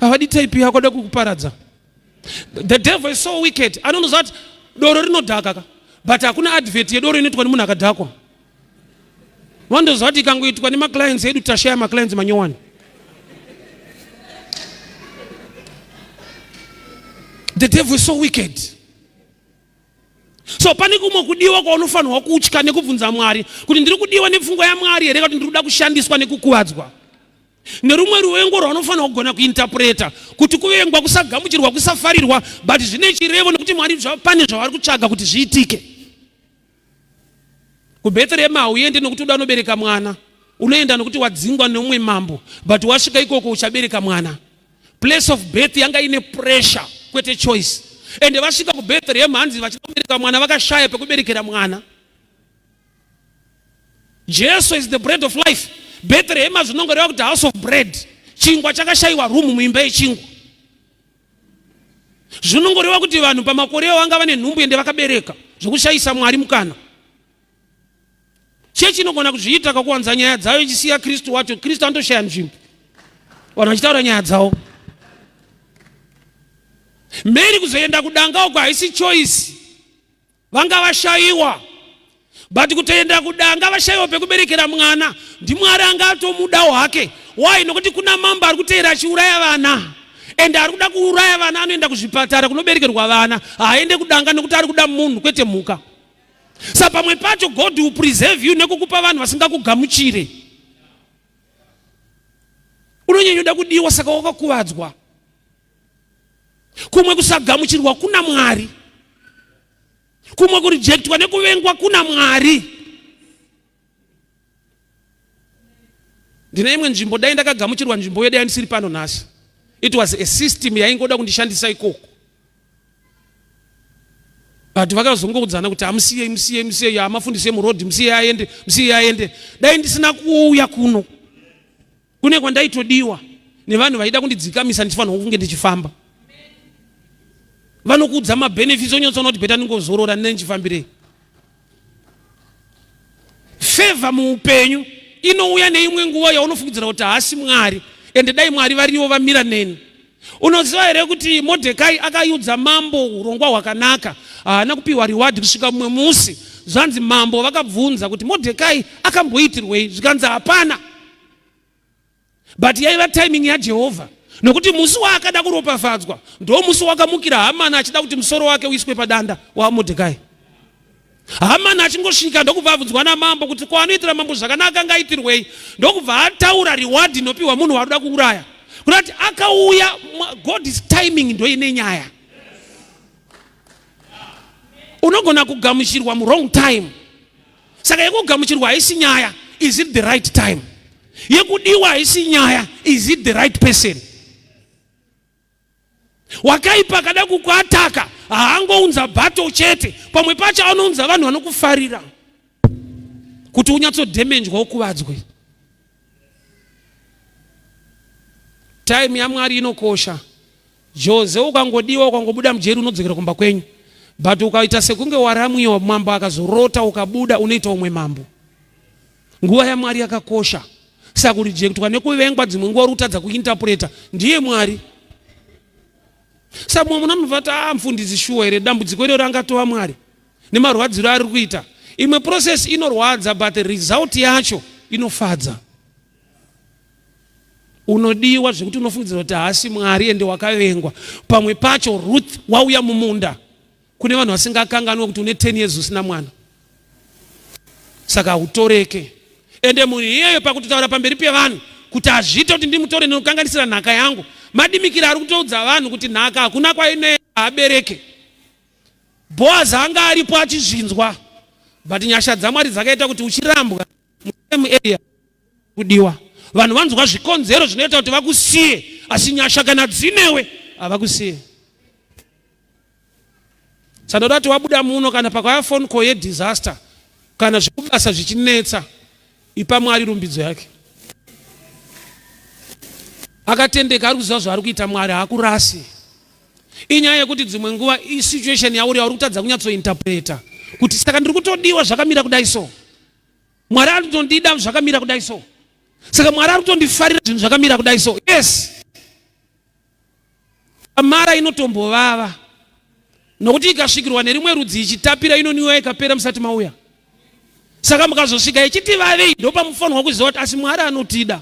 Havadi type yako, ada kukuparadza. The devil is so wicked. Anonoziva kuti doro rinodhaka ka, but hakuna advert yedoro inoitwa nemunhu akadhakwa. Vandoziva kuti ikangoitwa nemaclients edu tashaya maclients manyowani. The devil is so wicked. So pane kumwe kudiwa kwaunofanirwa kutya nekubvunza Mwari kuti ndiri kudiwa nepfungwa yaMwari here kuti ndiri kuda kushandiswa nekukuvadzwa. Nerumwe ruvengo rwaunofanirwa kugona kuinterpreta kuti kuvengwa, kusagamuchirwa, kusafarirwa, but zvine chirevo nekuti Mwari pane zvavari kutsvaga kuti zviitike. KuBethlehema hauende nokuti uda unobereka mwana, unoenda nokuti wadzingwa neumwe mambo, but wasvika ikoko uchabereka mwana. Place of birth yanga ine pressure kwete choice. Ende vasvika kuBethlehem hanzi vachida kubereka mwana vakashaya pekuberekera mwana. Jesu is the bread of life. Bethlehem zvinongoreva kuti house of bread. Chingwa chakashayiwa room muimba yechingwa. Zvinongoreva kuti vanhu pamakore avo vanga vane nhumbu ende vakabereka zvekushayisa Mwari mukana. Chechi inogona kuzviita kakuwanza nyaya dzayo ichisiya Kristu wacho. Kristu anotoshaya nzvimbo, vanhu vachitaura nyaya dzavo. Mary kuzoenda kudanga uko haisi choice, vanga vashayiwa but kutoenda kudanga vashayiwa pekuberekera mwana ndimwari anga atomudawo hake. Why? Nokuti kuna mambo ari kuteera achiuraya vana, ende ari kuda kuuraya vana anoenda kuzvipatara kunoberekerwa vana, haaende kudanga nokuti ari kuda munhu kwete mhuka. Sa pamwe pacho God will preserve you nekukupa vanhu vasingakugamuchire. Unonyanyoda kudiwa saka wakakuvadzwa. Kumwe kusagamuchirwa kuna Mwari, kumwe kurejectwa nekuvengwa kuna Mwari. Ndine imwe nzvimbo, dai ndakagamuchirwa nzvimbo yedu yandisiri pano nhasi. It was a system yaingoda kundishandisa ikoko, but vakazongoudzana kuti amusiyei, musiyei, musiyei, amafundisi emurodhi, musiyei aende, musiyei aende. Dai ndisina kuuya kuno kune kwandaitodiwa nevanhu vaida kundidzikamisa ndichifanirwa kunge ndichifamba. Vanokuudza mabenefits onyatsoona kuti beta ndingozorora ndine ndichifambirei. Favor muupenyu inouya neimwe nguva yaunofungidzira kuti haasi Mwari, ende dai Mwari varivo vamira neni. Unoziva here kuti Mordecai akayudza mambo urongwa hwakanaka, haana kupiwa reward kusvika mumwe musi. Zvanzi mambo vakabvunza kuti Mordecai akamboitirwei, zvikanzi hapana. But yaiva timing yaJehovha, nokuti musi waakada kuropafadzwa ndo musi wakamukira Hamani achida kuti musoro wake uiswe padanda waMordecai. Hamani achingosvika ndokubva abvunzwa namambo kuti ko anoitira mambo zvakanaka angaitirwei, ndokubva ataura reward inopiwa munhu waanoda kuuraya. Kunati akauya, God's timing ndo ine nyaya. Unogona kugamuchirwa muwrong time. Saka yekugamuchirwa haisi nyaya, is it the right time? Yekudiwa haisi nyaya, is it the right person? Wakaipa akada kukuataka haangounza battle chete, pamwe pacho anounza vanhu vanokufarira kuti unyatsodhemenjwa ukuvadzwe. Time yaMwari inokosha. Jose ukangodiwa ukangobuda mujeri unodzokera kumba kwenyu, but ukaita sekunge waramwiwa mambo akazorota ukabuda unoita umwe mambo. Nguva yaMwari yakakosha. Saka kurejectwa nekuvengwa dzimwe nguva uri kutadza kuinterpreta ndiye Mwari. Saka mumwe munhu anobva ati ah, mfundisi shuwa here dambudziko iroro angatova Mwari nemarwadziro ari kuita. Imwe process inorwadza but result yacho inofadza. Unodiwa zvekuti unofungidzira kuti haasi Mwari ende wakavengwa. Pamwe pacho Ruth wauya mumunda kune vanhu vasingakanganwe kuti une 10 years usina mwana, saka hautoreke. Ende munhu iyeyo pakutotaura pamberi pevanhu kuti hazviite kuti ndimutore ndinokanganisira nhaka yangu, madimikira ari kutoudza vanhu kuti nhaka hakuna kwainoenda, haabereke. Boaz anga aripo achizvinzwa, but nyasha dzaMwari dzakaita kuti uchirambwa musame area kudiwa. Vanhu vanzwa zvikonzero zvinoita kuti vakusiye, asi nyasha kana dzinewe havakusiye. Sandoda kuti wabuda muno kana pakauya phone call yedisaster kana zvekubasa zvichinetsa, ipa Mwari rumbidzo yake. Akatendeka, ari kuziva zvaari kuita. Mwari haakurasi. Inyaya yekuti dzimwe nguva isituation yauri yauri kutadza kunyatsointerpreta kuti saka ndiri kutodiwa zvakamira kudai so, Mwari ari kutondida zvakamira kudai so, saka Mwari ari kutondifarira zvinhu zvakamira kudai so. Yes, mara inotombovava nokuti ikasvikirwa nerimwe rudzi ichitapira inoniwa ikapera musati mauya. Saka mukazosvika ichiti vavei, ndopamufanirwa kuziva kuti asi Mwari anotida,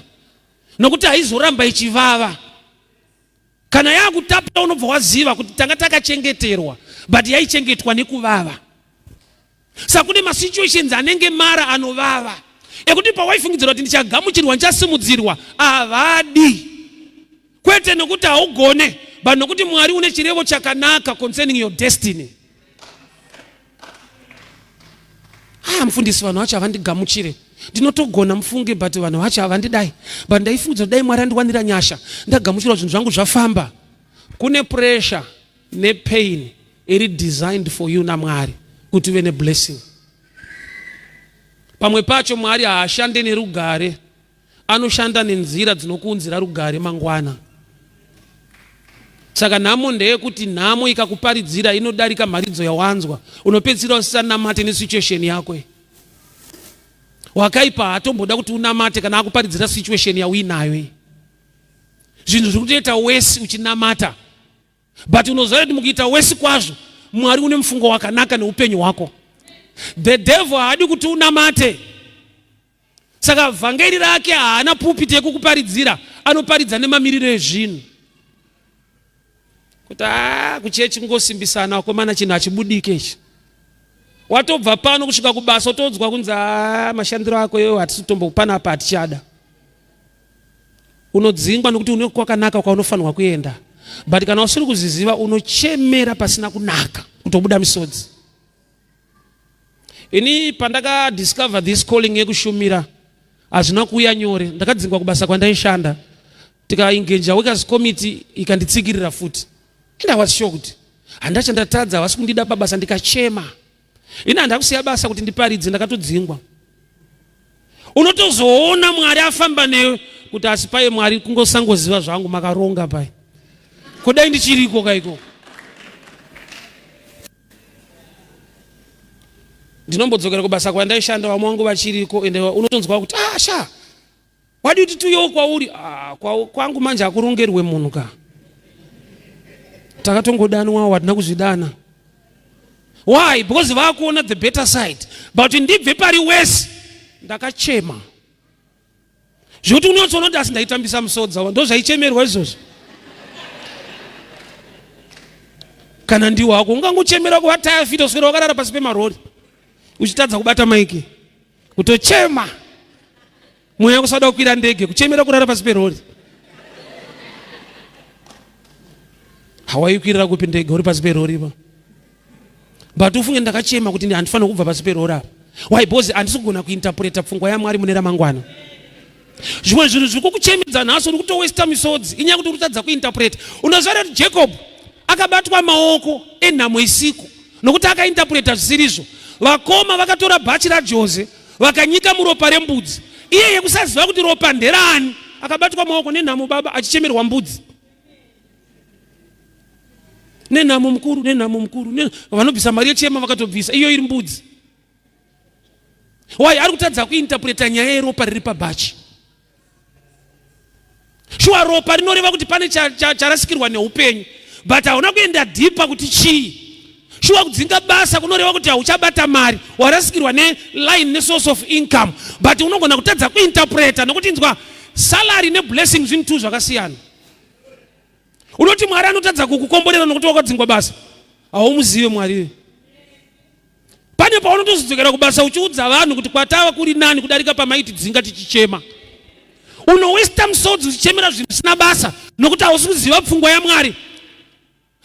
nokuti haizoramba ichivava. Kana yakutapira unobva waziva kuti tanga takachengeterwa, but yaichengetwa nekuvava. Saka kune masituations anenge mara anovava ekuti pawaifungidzira kuti ndichagamuchirwa, ndichasimudzirwa, havadi. Kwete nokuti haugone, but nokuti Mwari une chirevo chakanaka concerning your destiny. Ah, mufundisi, vanhu vacho havandigamuchire. Ndinotogona mufunge, but vanhu vacho havandidai. But ndaifungidzira dai Mwari andiwanira nyasha, ndagamuchirwa, zvinhu zvangu zvafamba. Kune pressure nepain iri designed for you naMwari kuti uve neblessing. Pamwe pacho Mwari haashande nerugare, anoshanda nenzira dzinokuunzira rugare mangwana. Saka nhamo ndeyekuti nhamo ikakuparidzira inodarika mharidzo yawanzwa, unopedzisira usisanamate nesituation yako. Wakaipa haatomboda kuti unamate kana akuparidzira situation yauinayo iyi. Zvinhu zviri kutoita wesi uchinamata, but unoziva kuti mukuita wesi kwazvo Mwari une mufungo wakanaka neupenyu hwako. The devil haadi kuti unamate, saka vhangeri rake haana pulpit yekukuparidzira, anoparidza nemamiriro ezvinhu kuti a kuchechi kungosimbisana vakomana, chinhu hachibudike ichi. Watobva pano kusvika kubasa utodzwa kunzi a mashandiro ako iwewe hatisi kutombopanapa, hatichada. Unodzingwa nokuti une kwakanaka kwaunofanirwa kuenda, but kana usiri kuziziva unochemera pasina kunaka, kutobuda misodzi. Ini pandakadiscover this calling yekushumira, hazvina kuuya nyore. Ndakadzingwa kubasa kwandaishanda, tikaengaja workers committee ikanditsikirira futi, and I was shocked. Handachandatadza, havasi kundida pabasa. Ndikachema. Ini handakusiya basa kuti ndiparidze, ndakatodzingwa. Unotozoona Mwari afamba newe kuti asi paye Mwari kungosangoziva zvangu makaronga pai, kudai ndichiriko kaiko. Ndinombodzokera kubasa kwandaishanda, vamwe vangu vachiriko, ende unotonzwa kuti ah, sha wadi kuti tiuyewo kwauri. Ah, kwangu manje hakurongerwe munhu ka, takatongodanwawo, hatina kuzvidana. Why? Because vakuona the better side. But ndibve pari wese ndakachema zvekuti unotsoona kuti asi ndaitambisa musodzi awa, ndo zvaichemerwa izvozvo. Kana ndiwo hako ungangochemera kuva taya fito, kuswera wakarara pasi pemarori uchitadza kubata maiki, kutochema mweya kusada kukwira ndege, kuchemera kurara pasi perori. Hawaikwirira kupi ndege uri pasi perori pa? But ufunge ndakachema kuti handifanira kubva pasi perori apa. Why? Because handisi kugona kuinterpreta pfungwa yaMwari mune ramangwana. Zvimwe zvinhu zviri kukuchemedza nhasi, uri kutowesta misodzi inyaya kuti uri kutadza kuinterpreta. Unoziva kuti Jacob akabatwa maoko enhamo isiku nokuti akainterpreta zvisirizvo. Vakoma vakatora bhachi raJose vakanyika muropa rembudzi. Iye yekusaziva kuti ropa nderani, akabatwa maoko nenhamo baba, achichemerwa mbudzi nenhamo mukuru, nenhamo mukuru. Vanobvisa mari yechema, vakatobvisa iyo iri mbudzi. Why? Ari kutadza kuinterpreta nyaya yeropa riri pabhachi. Shuwa ropa rinoreva kuti pane charasikirwa neupenyu, but hauna kuenda deeper kuti chii. Shuwa kudzinga basa kunoreva kuti hauchabata mari, warasikirwa neline nesource of income, but unogona kutadza kuinterpreta nokuti inzwa, salary neblessing zvinhu two zvakasiyana. Unoti Mwari anotadza kukukomborera nokuti wakadzingwa basa, haumuzive Mwari. Pane paunotozodzokera kubasa uchiudza vanhu kuti kwatava kuri nani kudarika pamaiti dzinga tichichema. Unowesta musodzi uchichemera zvinhu zvisina basa nokuti hausi kuziva pfungwa yaMwari.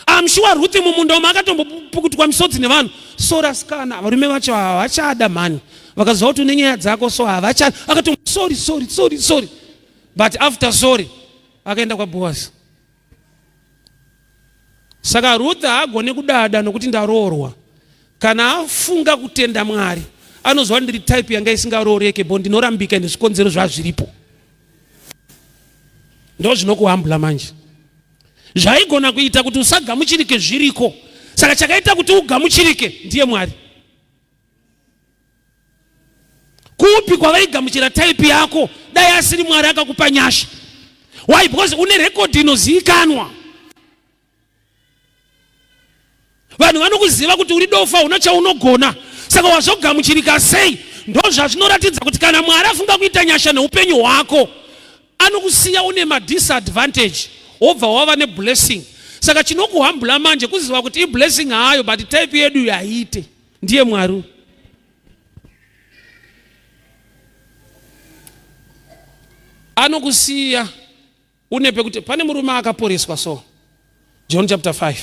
I'm sure Ruth mumunda umu akatombopukutwa misodzi nevanhu. Sorry asikana, varume vacho havachada mhani, vakaziva kuti une nyaya dzako, so havachada. Akatombo sorry, sorry, sorry, sorry, but after sorry akaenda kwaBoaz. Saka Ruth haagone kudada nokuti ndaroorwa. Kana afunga kutenda Mwari, anozwa ndiri type yanga isingarooreke, bo ndinorambika nezvikonzero zvazviripo. Ndo zvinokuhambula manje. Zvaigona kuita kuti usagamuchirike zviriko. Saka chakaita kuti ugamuchirike ndiye Mwari. Kupi kwavaigamuchira type yako dai asiri Mwari akakupa nyasha? Why? Because une rekodhi inozivikanwa. Vanhu vanokuziva kuti uri dofa, una chaunogona. Saka wazogamuchirika sei? Ndozvazvinoratidza kuti kana Mwari afunga kuita nyasha neupenyu hwako, anokusiya une madisadvantage wobva wava neblessing. Saka chinokuhambula manje kuziva kuti iblessing hayo, but type yedu yaite ndiye Mwari. Anokusiya une pekuti pane murume akaporeswa. So John chapter 5,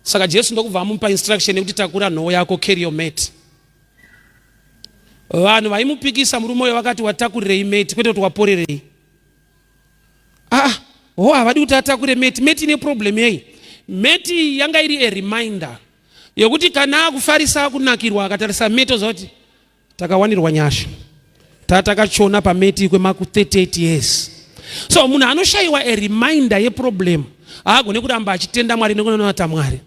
saka Jesu ndokubva amupa instruction yekuti takura nhoo yako, carry your mat. Vanhu vaimupikisa murume uyo vakati, watakurirei mat, kwete kuti waporerei? Ah, ho, havadi kuti atakure mat. Mat ine problem yei? Mat yanga iri a reminder yekuti kana akufarisa, akunakirwa, akatarisa mat oziva kuti takawanirwa nyasha, tatakachona pamat kwemaku 38 years. So munhu anoshayiwa a reminder yeproblem haagone kuramba achitenda Mwari nekunonata Mwari.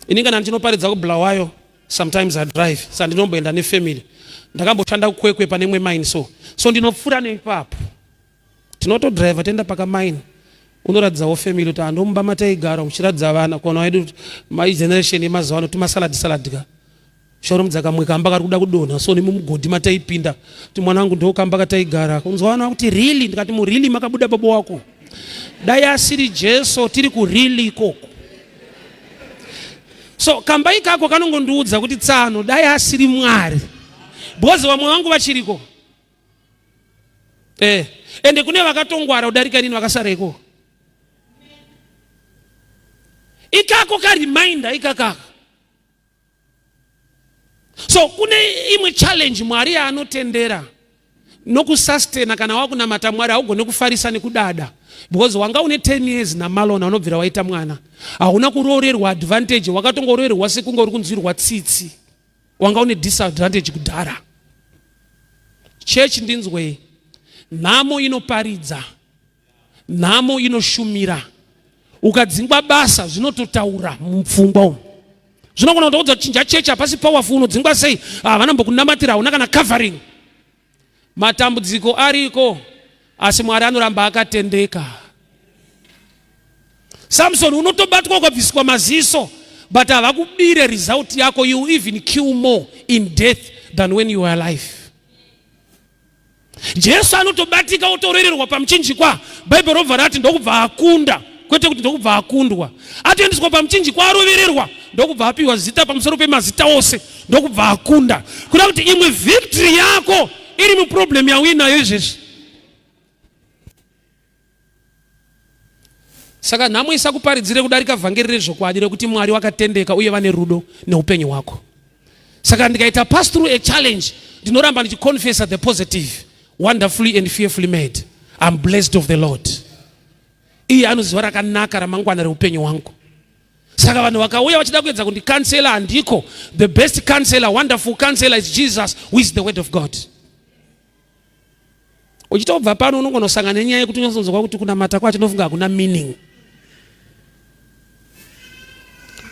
Ini kana ndichinoparidza kuBulawayo, sometimes I drive, sa ndinomboenda nefamily. Ndakamboshanda kuKwekwe pane imwe mine, so ndinopfuura neipapo. Tinotodriva toenda pakamaini, unoratidzawo family kuti handomumba mataigara, uchiratidza vana kona wedu my generation yemazuva ano tumasalad salad ka shoromudza kamwe kamba kari kuda kudonha. So nemumugodhi mataipinda kuti mwana wangu ndokamba kataigara. Unzwa vana kuti, "Really?" Ndikati, "Murili makabuda baba wako. Dai asiri Jesu, tiri kurili ikoko." So kamba ikako kanongondiudza kuti tsano, dai asiri Mwari, because vamwe vangu vachiriko. Ende kune vakatongwara kudarika inini vakasara ikoko. Ikako kareminder ikakaka. So kune imwe challenge Mwari yaanotendera nokusustena. Kana wakunamata Mwari, haugone kufarisa nekudada, because wanga une 10 years namalona, unobvira waita mwana, hauna kuroorerwa advantage, wakatongoroorerwa sekunge uri kunzwirwa tsitsi. Wanga une disadvantage kudhara. Chechi, ndinzwei. Nhamo inoparidza, nhamo inoshumira. Ukadzingwa basa, zvinototaura mupfungwa umu. Zvinogona kutoudza chinja chechi, hapasi powerful. Unodzingwa sei? Havana mbokunamatira, hauna kana covering. Matambudziko ariko, asi Mwari anoramba akatendeka. Samson unotobatwa ukabviswa maziso, but havakubire result yako. You even kill more in death than when you are alive. Jesu anotobatika, otorererwa pamuchinjikwa. Bhaibheri robva rati ndokubva akunda, kwete kuti ndokubva akundwa. Atoendeswa pamuchinjikwa, arovererwa, ndokubva apiwa zita pamusoro pemazita ose, ndokubva akunda. Kuda kuti imwe victory yako iri muproblem yauinayo izvezvi. Saka nhamo isakuparidzire kudarika vhangeri rezvokwadi rekuti Mwari wakatendeka uye vane rudo neupenyu hwako. Saka ndikaita pass through a challenge, ndinoramba ndichiconfessa the positive: wonderfully and fearfully made, I'm blessed of the Lord. Iye anoziva rakanaka ramangwana reupenyu hwangu. Saka vanhu vakauya vachida kuedza kundicounsela, handiko. The best counselor, wonderful counselor, is Jesus, who is the word of God. Uchitobva pano, unongonosangana nenyaya yekuti unyatsonzwa kuti kunamata kwacho ndofunga hakuna meaning.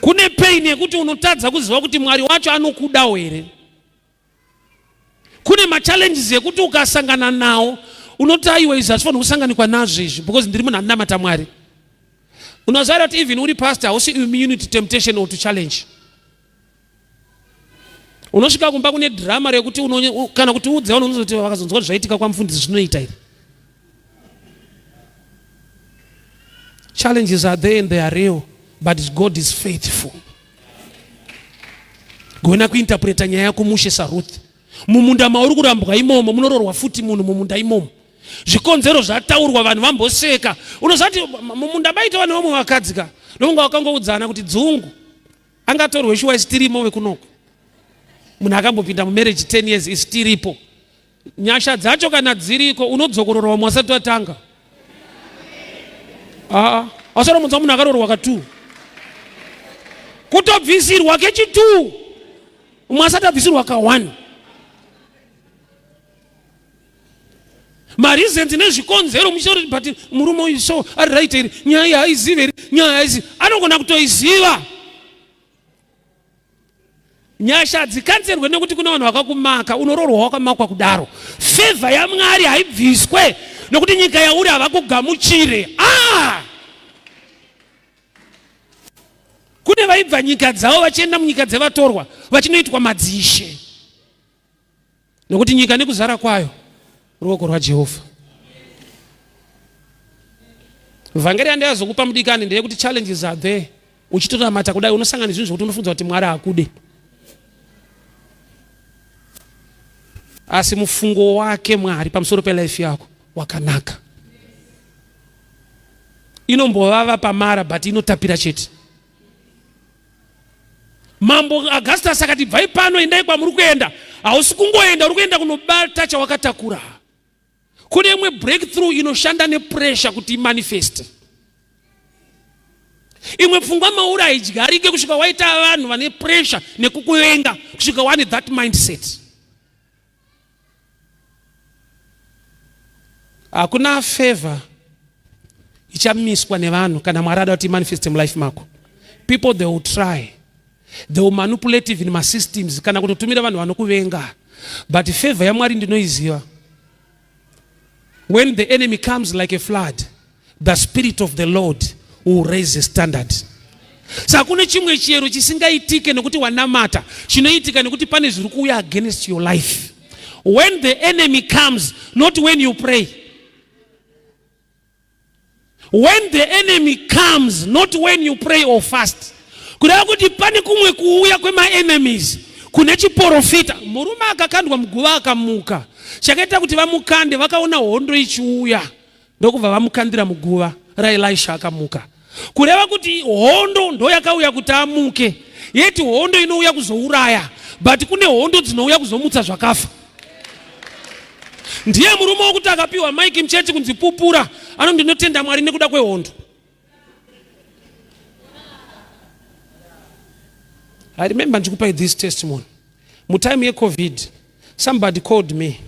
Kune pain yekuti unotadza kuziva kuti Mwari wacho anokudawo here. Kune machallenges ekuti ukasangana nawo unoti, aiwa, izvi hazvifaniri kusanganikwa nazvo izvi, because ndiri munhu anonamata Mwari. Unoziva kuti even uri pastor, hausi immune to temptation or to challenge. Unosvika kumba kune drama rekuti kana kuti udze vanhu, unozoti vakazonzwa kuti zvaitika kwamufundisi, zvinoita here? Challenges are there and they are real, but God is faithful. Gona kuinterpreta nyaya yako mushe saRuth. Mumunda mauri kurambwa imomo, munororwa futi munhu mumunda imomo. Zvikonzero zvataurwa, vanhu vamboseka. Unoziva kuti mumunda maita vanhu vamwe vakadzi ka, ndokunga vakangoudzana kuti dzungu angatorwe shuwa, isi tirimo vekunoko. Munhu akambopinda mumarriage 10 years, isi tiripo. Nyasha dzacho kana dziriko, unodzokorora vamwe wasati watanga. Aa, ausaromudza munhu akarorwa ka2, kutobvisirwa kechi2, umwe asati abvisirwa ka1. Mareasons nezvikonzero muchitaura, but murume uyu so ari right here? Nyaya iyi haizivi here? Nyaya haizivi, anogona kutoiziva. Nyasha hadzikanzerwe nekuti kuna vanhu vakakumaka. Unororwa wakamakwa kudaro. Favour yaMwari haibviswe nekuti nyika yauri havakugamuchire. Ah! Kune Kune vaibva nyika dzavo vachienda munyika dzevatorwa vachinoitwa madzishe, nokuti nyika nekuzara kwayo ruoko rwaJehovha. Vhangeri yandayazokupa mudikani ndeyekuti challenges are there. Uchitonamata kudai unosangana nezvinhu zvekuti unofunza kuti Mwari hakude, asi mufungo wake Mwari pamusoro pelife yako wakanaka. Inombovava pamara but inotapira chete. Mambo Augustus akati bvai pano, endai kwamuri kuenda. Hausi kungoenda, uri kuenda kunobata chawakatakura. Kune imwe breakthrough inoshanda nepressure kuti imanifeste. Imwe pfungwa mauri haidyarike kusvika waita vanhu vane pressure nekukuvenga, kusvika wane that mindset. Hakuna favor ichamiswa nevanhu kana Mwari ada kuti manifeste mulife mako. People, they will try, they will manipulate even masystems kana kutotumira vanhu vanokuvenga, but favor yaMwari ndinoiziva. When the enemy comes like a flood, the spirit of the Lord will raise a standard. Saka kune chimwe chiyero chisingaitike nekuti wanamata, chinoitika nekuti pane zviri kuuya against your life. When the enemy comes, not when you pray. When the enemy comes, not when you pray or fast. Kureva kuti pane kumwe kuuya kwemaenemies kune chiporofita. Murume akakandwa muguva akamuka, chakaita kuti vamukande, vakaona hondo ichiuya ndokubva vamukandira muguva raElisha akamuka. Kureva kuti hondo ndo yakauya kuti amuke, yeti hondo inouya kuzouraya, but kune hondo dzinouya kuzomutsa zvakafa. Ndiye murume wokuti akapiwa maiki muchechi kunzi pupura, ano ndinotenda Mwari nekuda kwehondo. I remember ndikupai this testimony mutime yeCovid. Somebody called me,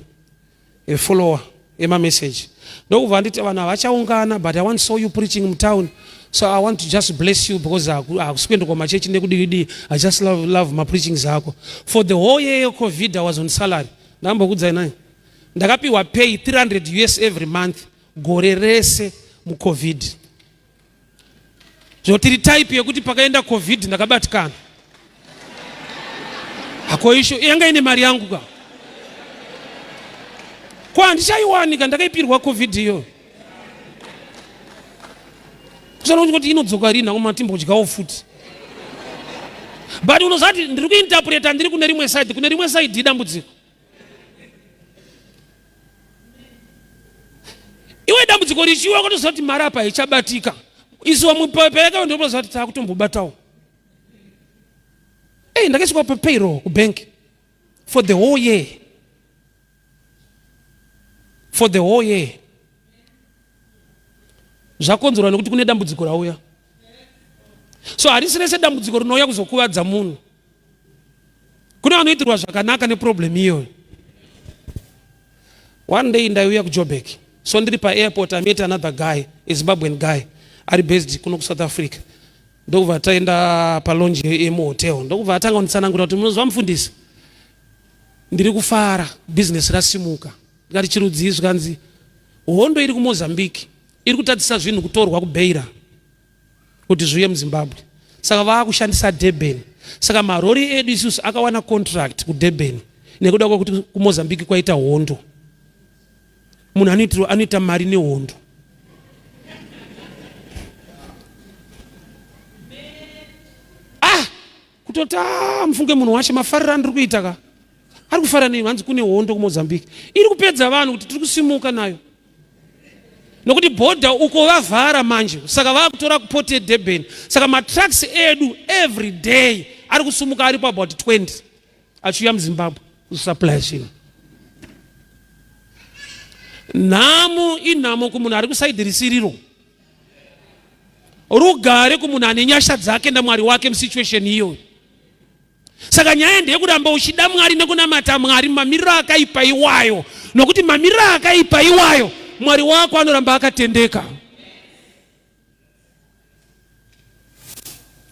a follower emamessage, ndokubva nditi vanhu havachaungana, but I want saw you preaching mutown, so I want to just bless you because hakusi kuenda kwamachechi nekudii. I just love mapreachings ako. For the whole year yeCovid I was on salary. Ndambokudzai nai, ndakapiwa pay 300 US every month gore rese muCovid. Zvotiri type yekuti pakaenda COVID ndakabatikana hako, isho yanga ine mari yangu ka, ko handichaiwanika, ndakaipirwa COVID iyoyo. Kusana kuti inodzoka rini akoma timbodyawo futi. But unozati ndiri kuinterpreta, ndiri kune rimwe side, kune rimwe side idambudziko. Iwe dambudziko richiuya kutoziva kuti mari apa ichabatika, isu vamwe payakauya ndotoziva kuti taakutombobatawo. Ei, ndakaiswa papayroll kubank for the whole year, for the whole year. Zvakonzerwa nekuti kune dambudziko rauya. So harisi rese dambudziko rinouya kuzokuvadza munhu. Kune vanoitirwa zvakanaka neproblem iyoyo. One day ndaiuya kuJobek, so ndiri paairport I met another guy, a Zimbabwean guy ari based kuno kuSouth Africa. Ndokubva taenda palonje yemuhotel, ndokubva atanga kunditsanangura kuti munoziva mufundisi, ndiri kufara, bhizinesi rasimuka. Ndikati chirudzii? Zvikanzi hondo iri kuMozambique iri kutadzisa zvinhu kutorwa kuBeira kuti zviuye muZimbabwe, saka vaakushandisa Durban. Saka marori edu isusu akawana contract kuDurban nekuda kwekuti kuMozambique kwaita hondo. Munhu anoita mari nehondo. Ah, kutoti ah, mufunge munhu wacho mafariro andiri kuita ka, ari kufara nei? Hanzi kune hondo kuMozambique iri kupedza vanhu, kuti tiri kusimuka nayo nokuti bhodha uko vavhara manje, saka vakutora kuport yeDurban. Saka matrucks edu every day ari kusumuka aripo about 20 achiuya muZimbabwe kusupply zvinhu. Nhamo inhamo kumunhu ari kusaidhi risiriro, rugare kumunhu ane nyasha dzake naMwari wake musituation iyoyo. Saka nyaya ndeyekuramba uchida Mwari nekunamata Mwari mumamiriro akaipa iwayo, nokuti mamiriro akaipa iwayo Mwari wako anoramba akatendeka.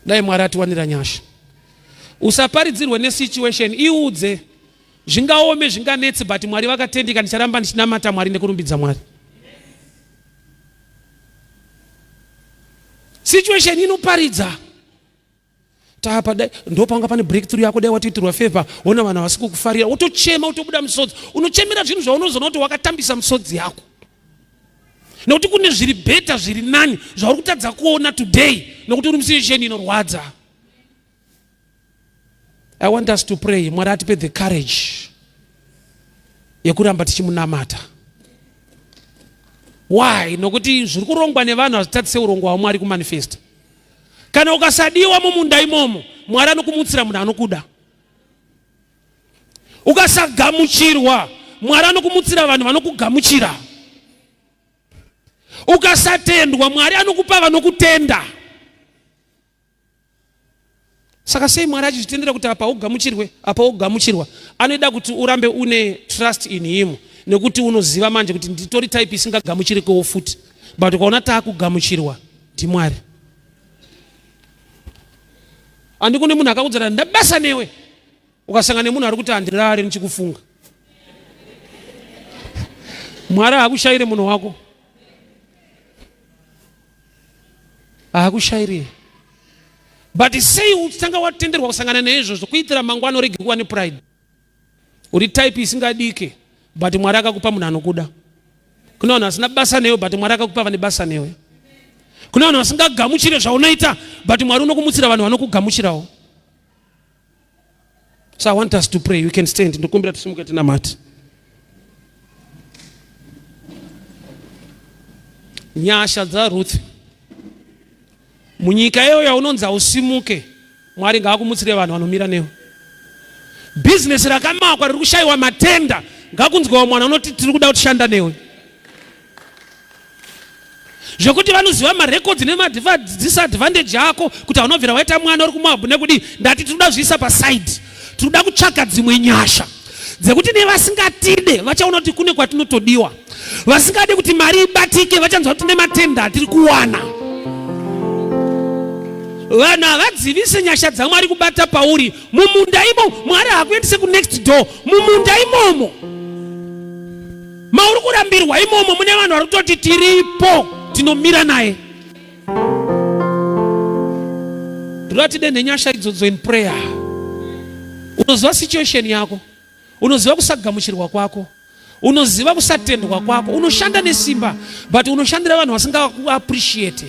Dai Mwari atiwanira nyasha. Usaparidzirwe nesituation, iudze zvingaome zvinganetse, but Mwari vakatendeka, ndicharamba ndichinamata Mwari nekurumbidza Mwari. Situation inoparidza. Tapa dai ndopanga pane breakthrough yako dai watoitirwa favor, wona vanhu havasi kukufarira, wotochema wotobuda misodzi. Unochemera zvinhu zvaunozoona kuti wakatambisa misodzi yako. Nekuti kune zviri better zviri nani zvauri kutadza kuona today nekuti uri musituation inorwadza. I want us to pray. Mwari atipe the courage yekuramba tichimunamata. Why? Nokuti zviri kurongwa nevanhu hazvitadzise urongwa hwaMwari kumanifesta. Kana ukasadiwa mumunda imomo, Mwari anokumutsira munhu anokuda. Ukasagamuchirwa, Mwari anokumutsira vanhu vanokugamuchira. Ukasatendwa, Mwari anokupa vanokutenda. Saka sei Mwari achizvitendera kuti apa ugamuchirwe, apa ugamuchirwa? Anoida kuti urambe une trust in him nekuti unoziva manje kuti nditori type isingagamuchirikewo futi, but ukaona taakugamuchirwa ndiMwari. Handi kune munhu akakudzana ndabasa newe, ukasangana nemunhu ari kuti handirare ndichikufunga. Mwari haakushayire munhu wako. Haakushairire. But sei uchitanga watenderwa kusangana neizvozvo kuitira mangwana urege kuva nepride. Uri type isingadike but Mwari akakupa munhu anokuda. Kune vanhu vasina basa newe but Mwari akakupa vane basa newe. Kune vanhu vasingagamuchire zvaunoita but Mwari unokumutsira vanhu vanokugamuchirawo. So I want us to pray. You can stand. Ndokumbira tisimuke tinamate. Nyasha dzaRuth. Munyika iyoyo yaunonzi hausimuke, Mwari ngaakumutsire vanhu vanomira newe. Business rakamakwa riri kushayiwa matenda, ngakunzwawo mwana unoti tiri kuda kushanda newe. Zvekuti vanoziva marecords nemadisadvantage ako kuti haunobvira waita mwana uri kumoabhu nekudii, ndati tiri kuda zviisa paside, tiri kuda kutsvaga dzimwe nyasha dzekuti nevasingatide vachaona kuti kune kwatinotodiwa, vasingade kuti mari ibatike vachanzwa kuti nematenda atiri kuwana. Vanhu havadzivise nyasha dzaMwari kubata pauri mumunda imo. Mwari haakuendise kunext door, mumunda imomo mauri kurambirwa imomo mune vanhu vari kutoti tiripo, tinomira naye. Ndoda tidenhe nyasha idzodzo in prayer. Unoziva situation yako, unoziva kusagamuchirwa kwako, unoziva kusatendwa kwako, unoshanda nesimba but unoshandira vanhu vasingakuappreciate.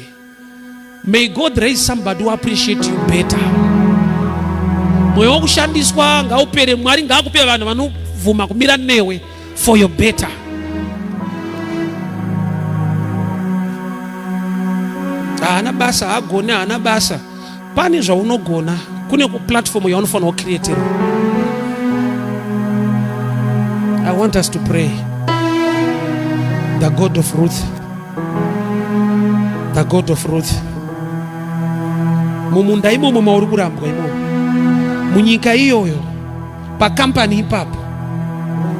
May God raise somebody who appreciate you better. Mwoyo wokushandiswa ngaupere. Mwari ngaakupe vanhu vanobvuma kumira newe for your better. Haana basa, haagone, haana basa. Pane zvaunogona, kune platform yaunofanira kucreaterwa. I want us to pray. The God of Ruth. The God of Ruth. Mumunda imomo mauri kurambwa imomo, munyika iyoyo, pakampani ipapo,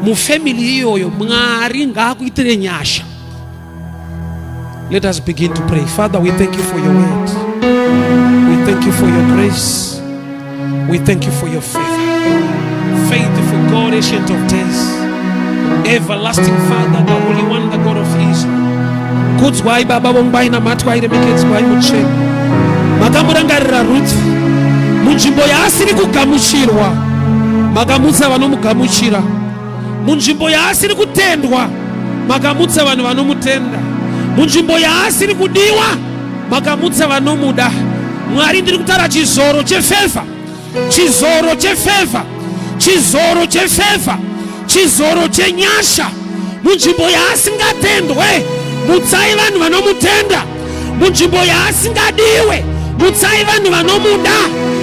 mufamily iyoyo, Mwari ngaakuitire nyasha. Let us begin to pray. Father, we thank you for your word. We thank you for your grace. We thank you for your favor. Faithful God, ancient of days, everlasting Father, the Holy One, the God of Israel. Kudzwai Baba vongwai namatwai remekedzwai mutsvene. Makamurangarira Ruth munzvimbo yaasiri kugamuchirwa, makamutsa vanomugamuchira. Munzvimbo yaasiri kutendwa, makamutsa vanhu vanomutenda. Munzvimbo yaasiri kudiwa, makamutsa vanomuda. Mwari, ndiri kutaura chizoro chefevha, chizoro chefevha, chizoro chefevha, chizoro chenyasha munzvimbo yaasingatendwe. Mutsai vanhu vanomutenda. Munzvimbo yaasingadiwe, mutsai vanhu vanomuda.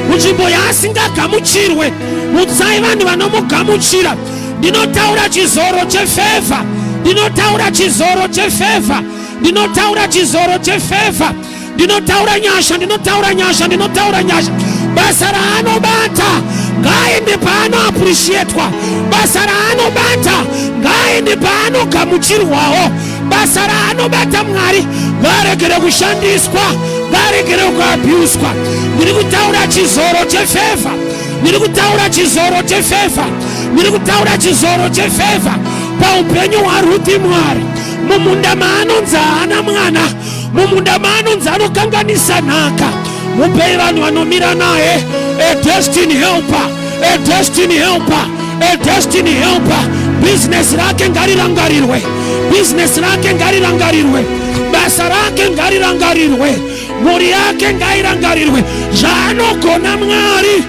Munzvimbo yaasingagamuchirwe, mutsai vanhu vanomugamuchira. Ndinotaura chizoro chefevha, ndinotaura chizoro chefevha, ndinotaura chizoro chefevha, ndinotaura nyasha, ndinotaura nyasha, ndinotaura nyasha. Basa raanobata ngaaende paanoappreciatwa, basa raanobata ngaaende paanogamuchirwawo, basa raanobata Mwari ngaaregere kushandiswa, ngaaregere kuabhuswa. Ndiri kutaura chizoro chefevha, ndiri kutaura chizoro chefevha, ndiri kutaura chizoro chefevha paupenyu hwaRuthi. Mwari, mumunda maanonzi haana mwana, mumunda maanonzi anokanganisa nhaka, Mupei vanhu vanomira naye. A destiny helper, a destiny helper, a destiny helper. Business rake ngarirangarirwe, business rake ngarirangarirwe, basa rake ngarirangarirwe, mhuri yake ngairangarirwe. Zvaanogona Mwari,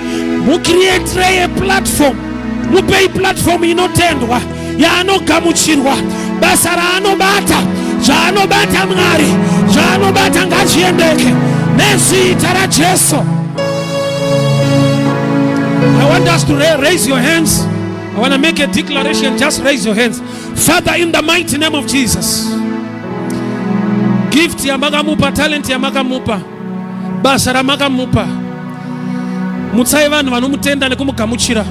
mucreatirei platform, mupei platform inotendwa yaanogamuchirwa. Basa raanobata, zvaanobata Mwari, zvaanobata ngazviendeke nezita raJesu. I want us to raise your hands. I want to make a declaration. Just raise your hands. Father, in the mighty name of Jesus, gift yamakamupa, talent yamakamupa, basa ramakamupa, mutsai vanhu vanomutenda nekumugamuchira.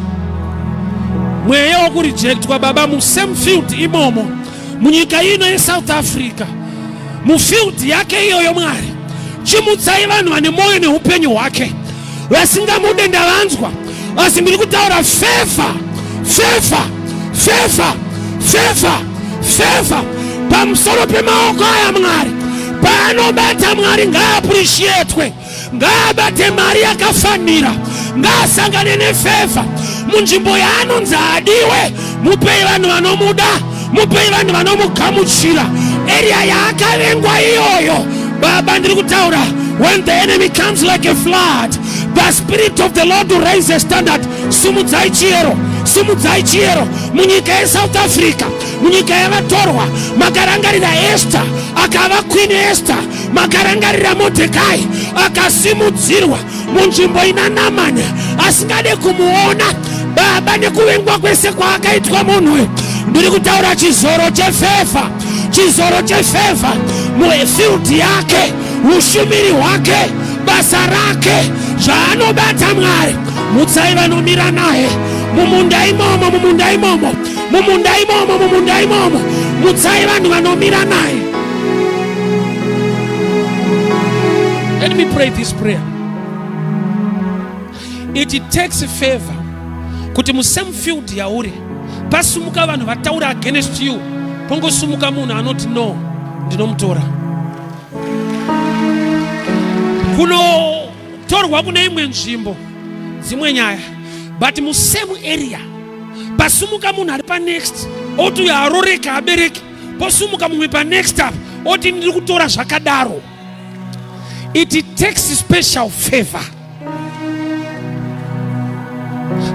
Mweya wokurejectwa, Baba, musame field imomo, munyika ino yeSouth Africa, mufield yake iyoyo, Mwari, chimutsai vanhu vane mwoyo neupenyu hwake. Vasingamude ndavanzwa, asi ndiri kutaura favor, favor, favor, favor, favor pamusoro pemaoko aya. Mwari, paanobata, Mwari, ngaappreciatwe, ngaabate mari yakafanira, ngaasangane nefavour munzvimbo yaanonzi adiwe. Mupei vanhu vanomuda, mupei vanhu vanomugamuchira area yaakavengwa iyoyo. Baba, ndiri kutaura, when the enemy comes like a flood, the Spirit of the Lord will raise a standard. Sumudzai chiyero, sumudzai chiyero munyika yeSouth Africa, munyika yavatorwa. Makarangarira Esther, akava Queen Esther. Makarangarira Modhekai, akasimudzirwa munzvimbo ina Namani asingade kumuona. Baba, nekuvengwa kwese kwaakaitwa munhu uyu, ndiri kutaura chizoro chefavour, chizoro chefavour mufield yake, ushumiri hwake, basa rake, zvaanobata. Mwari, mutsai vanomira naye mumunda imomo, mumunda imomo, mumunda imomo, mumunda imomo. Mutsai vanhu vanomira naye. Let me pray this prayer. It takes favor kuti musame field yauri pasumuka vanhu vataura against you, pongosumuka munhu anoti, "No, ndinomutora." Kunotorwa kune imwe nzvimbo, dzimwe nyaya, but musame area pasumuka munhu ari panext oti, "Uyo aroreka abereki." Posumuka mumwe panext up oti, "Ndiri kutora." Zvakadaro, it takes special favor.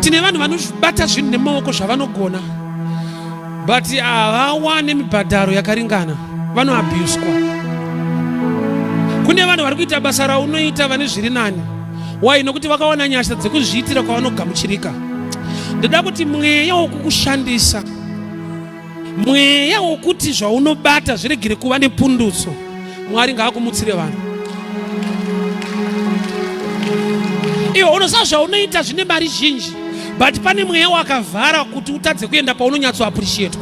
Tine vanhu vanobata zvinhu nemaoko zvavanogona, but havawane mibhadharo yakaringana, vanoabhuswa. Kune vanhu vari kuita basa raunoita vane zviri nani. Wai? Nokuti vakawana nyasha dzekuzviitira kwavanogamuchirika. Ndoda kuti mweya wokukushandisa, mweya wokuti zvaunobata zviregere kuva nepundutso, Mwari ngaakumutsire vanhu. Iwe unoziva zvaunoita zvine mari zhinji, but pane mweya wakavhara kuti utadze kuenda paunonyatsoappreciatwa.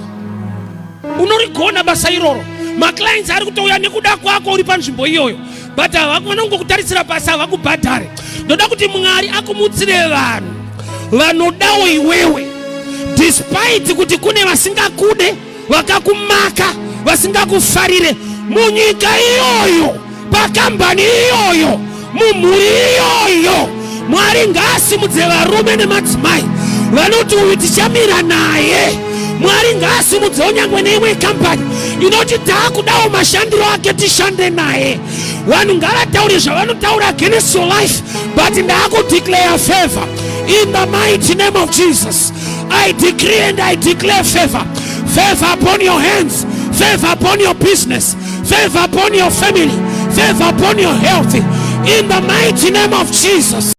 Unorigona basa iroro, maclients ari kutouya nekuda kwako uri panzvimbo iyoyo, but vanongokutarisira pasi, havakubhadhare. Ndoda kuti Mwari akumutsire vanhu vanodawo iwewe, despite kuti kune vasingakude, vakakumaka, vasingakufarire munyika iyoyo, pakambani iyoyo, mumhuri iyoyo. Mwari ngaasimudze varume nemadzimai vanoti, "Uyu tichamira naye." Mwari ngaasimudzewo nyangwe neimwe kambani inoti, "Taakudawo mashandiro ake, tishande naye." Vanhu ngavataure zvavanotaura against your life, but ndaakudeclare favor in the mighty name of Jesus. I decree and I declare favor, favor upon your hands, favor upon your business, favor upon your family, favor upon your health, in the mighty name of Jesus.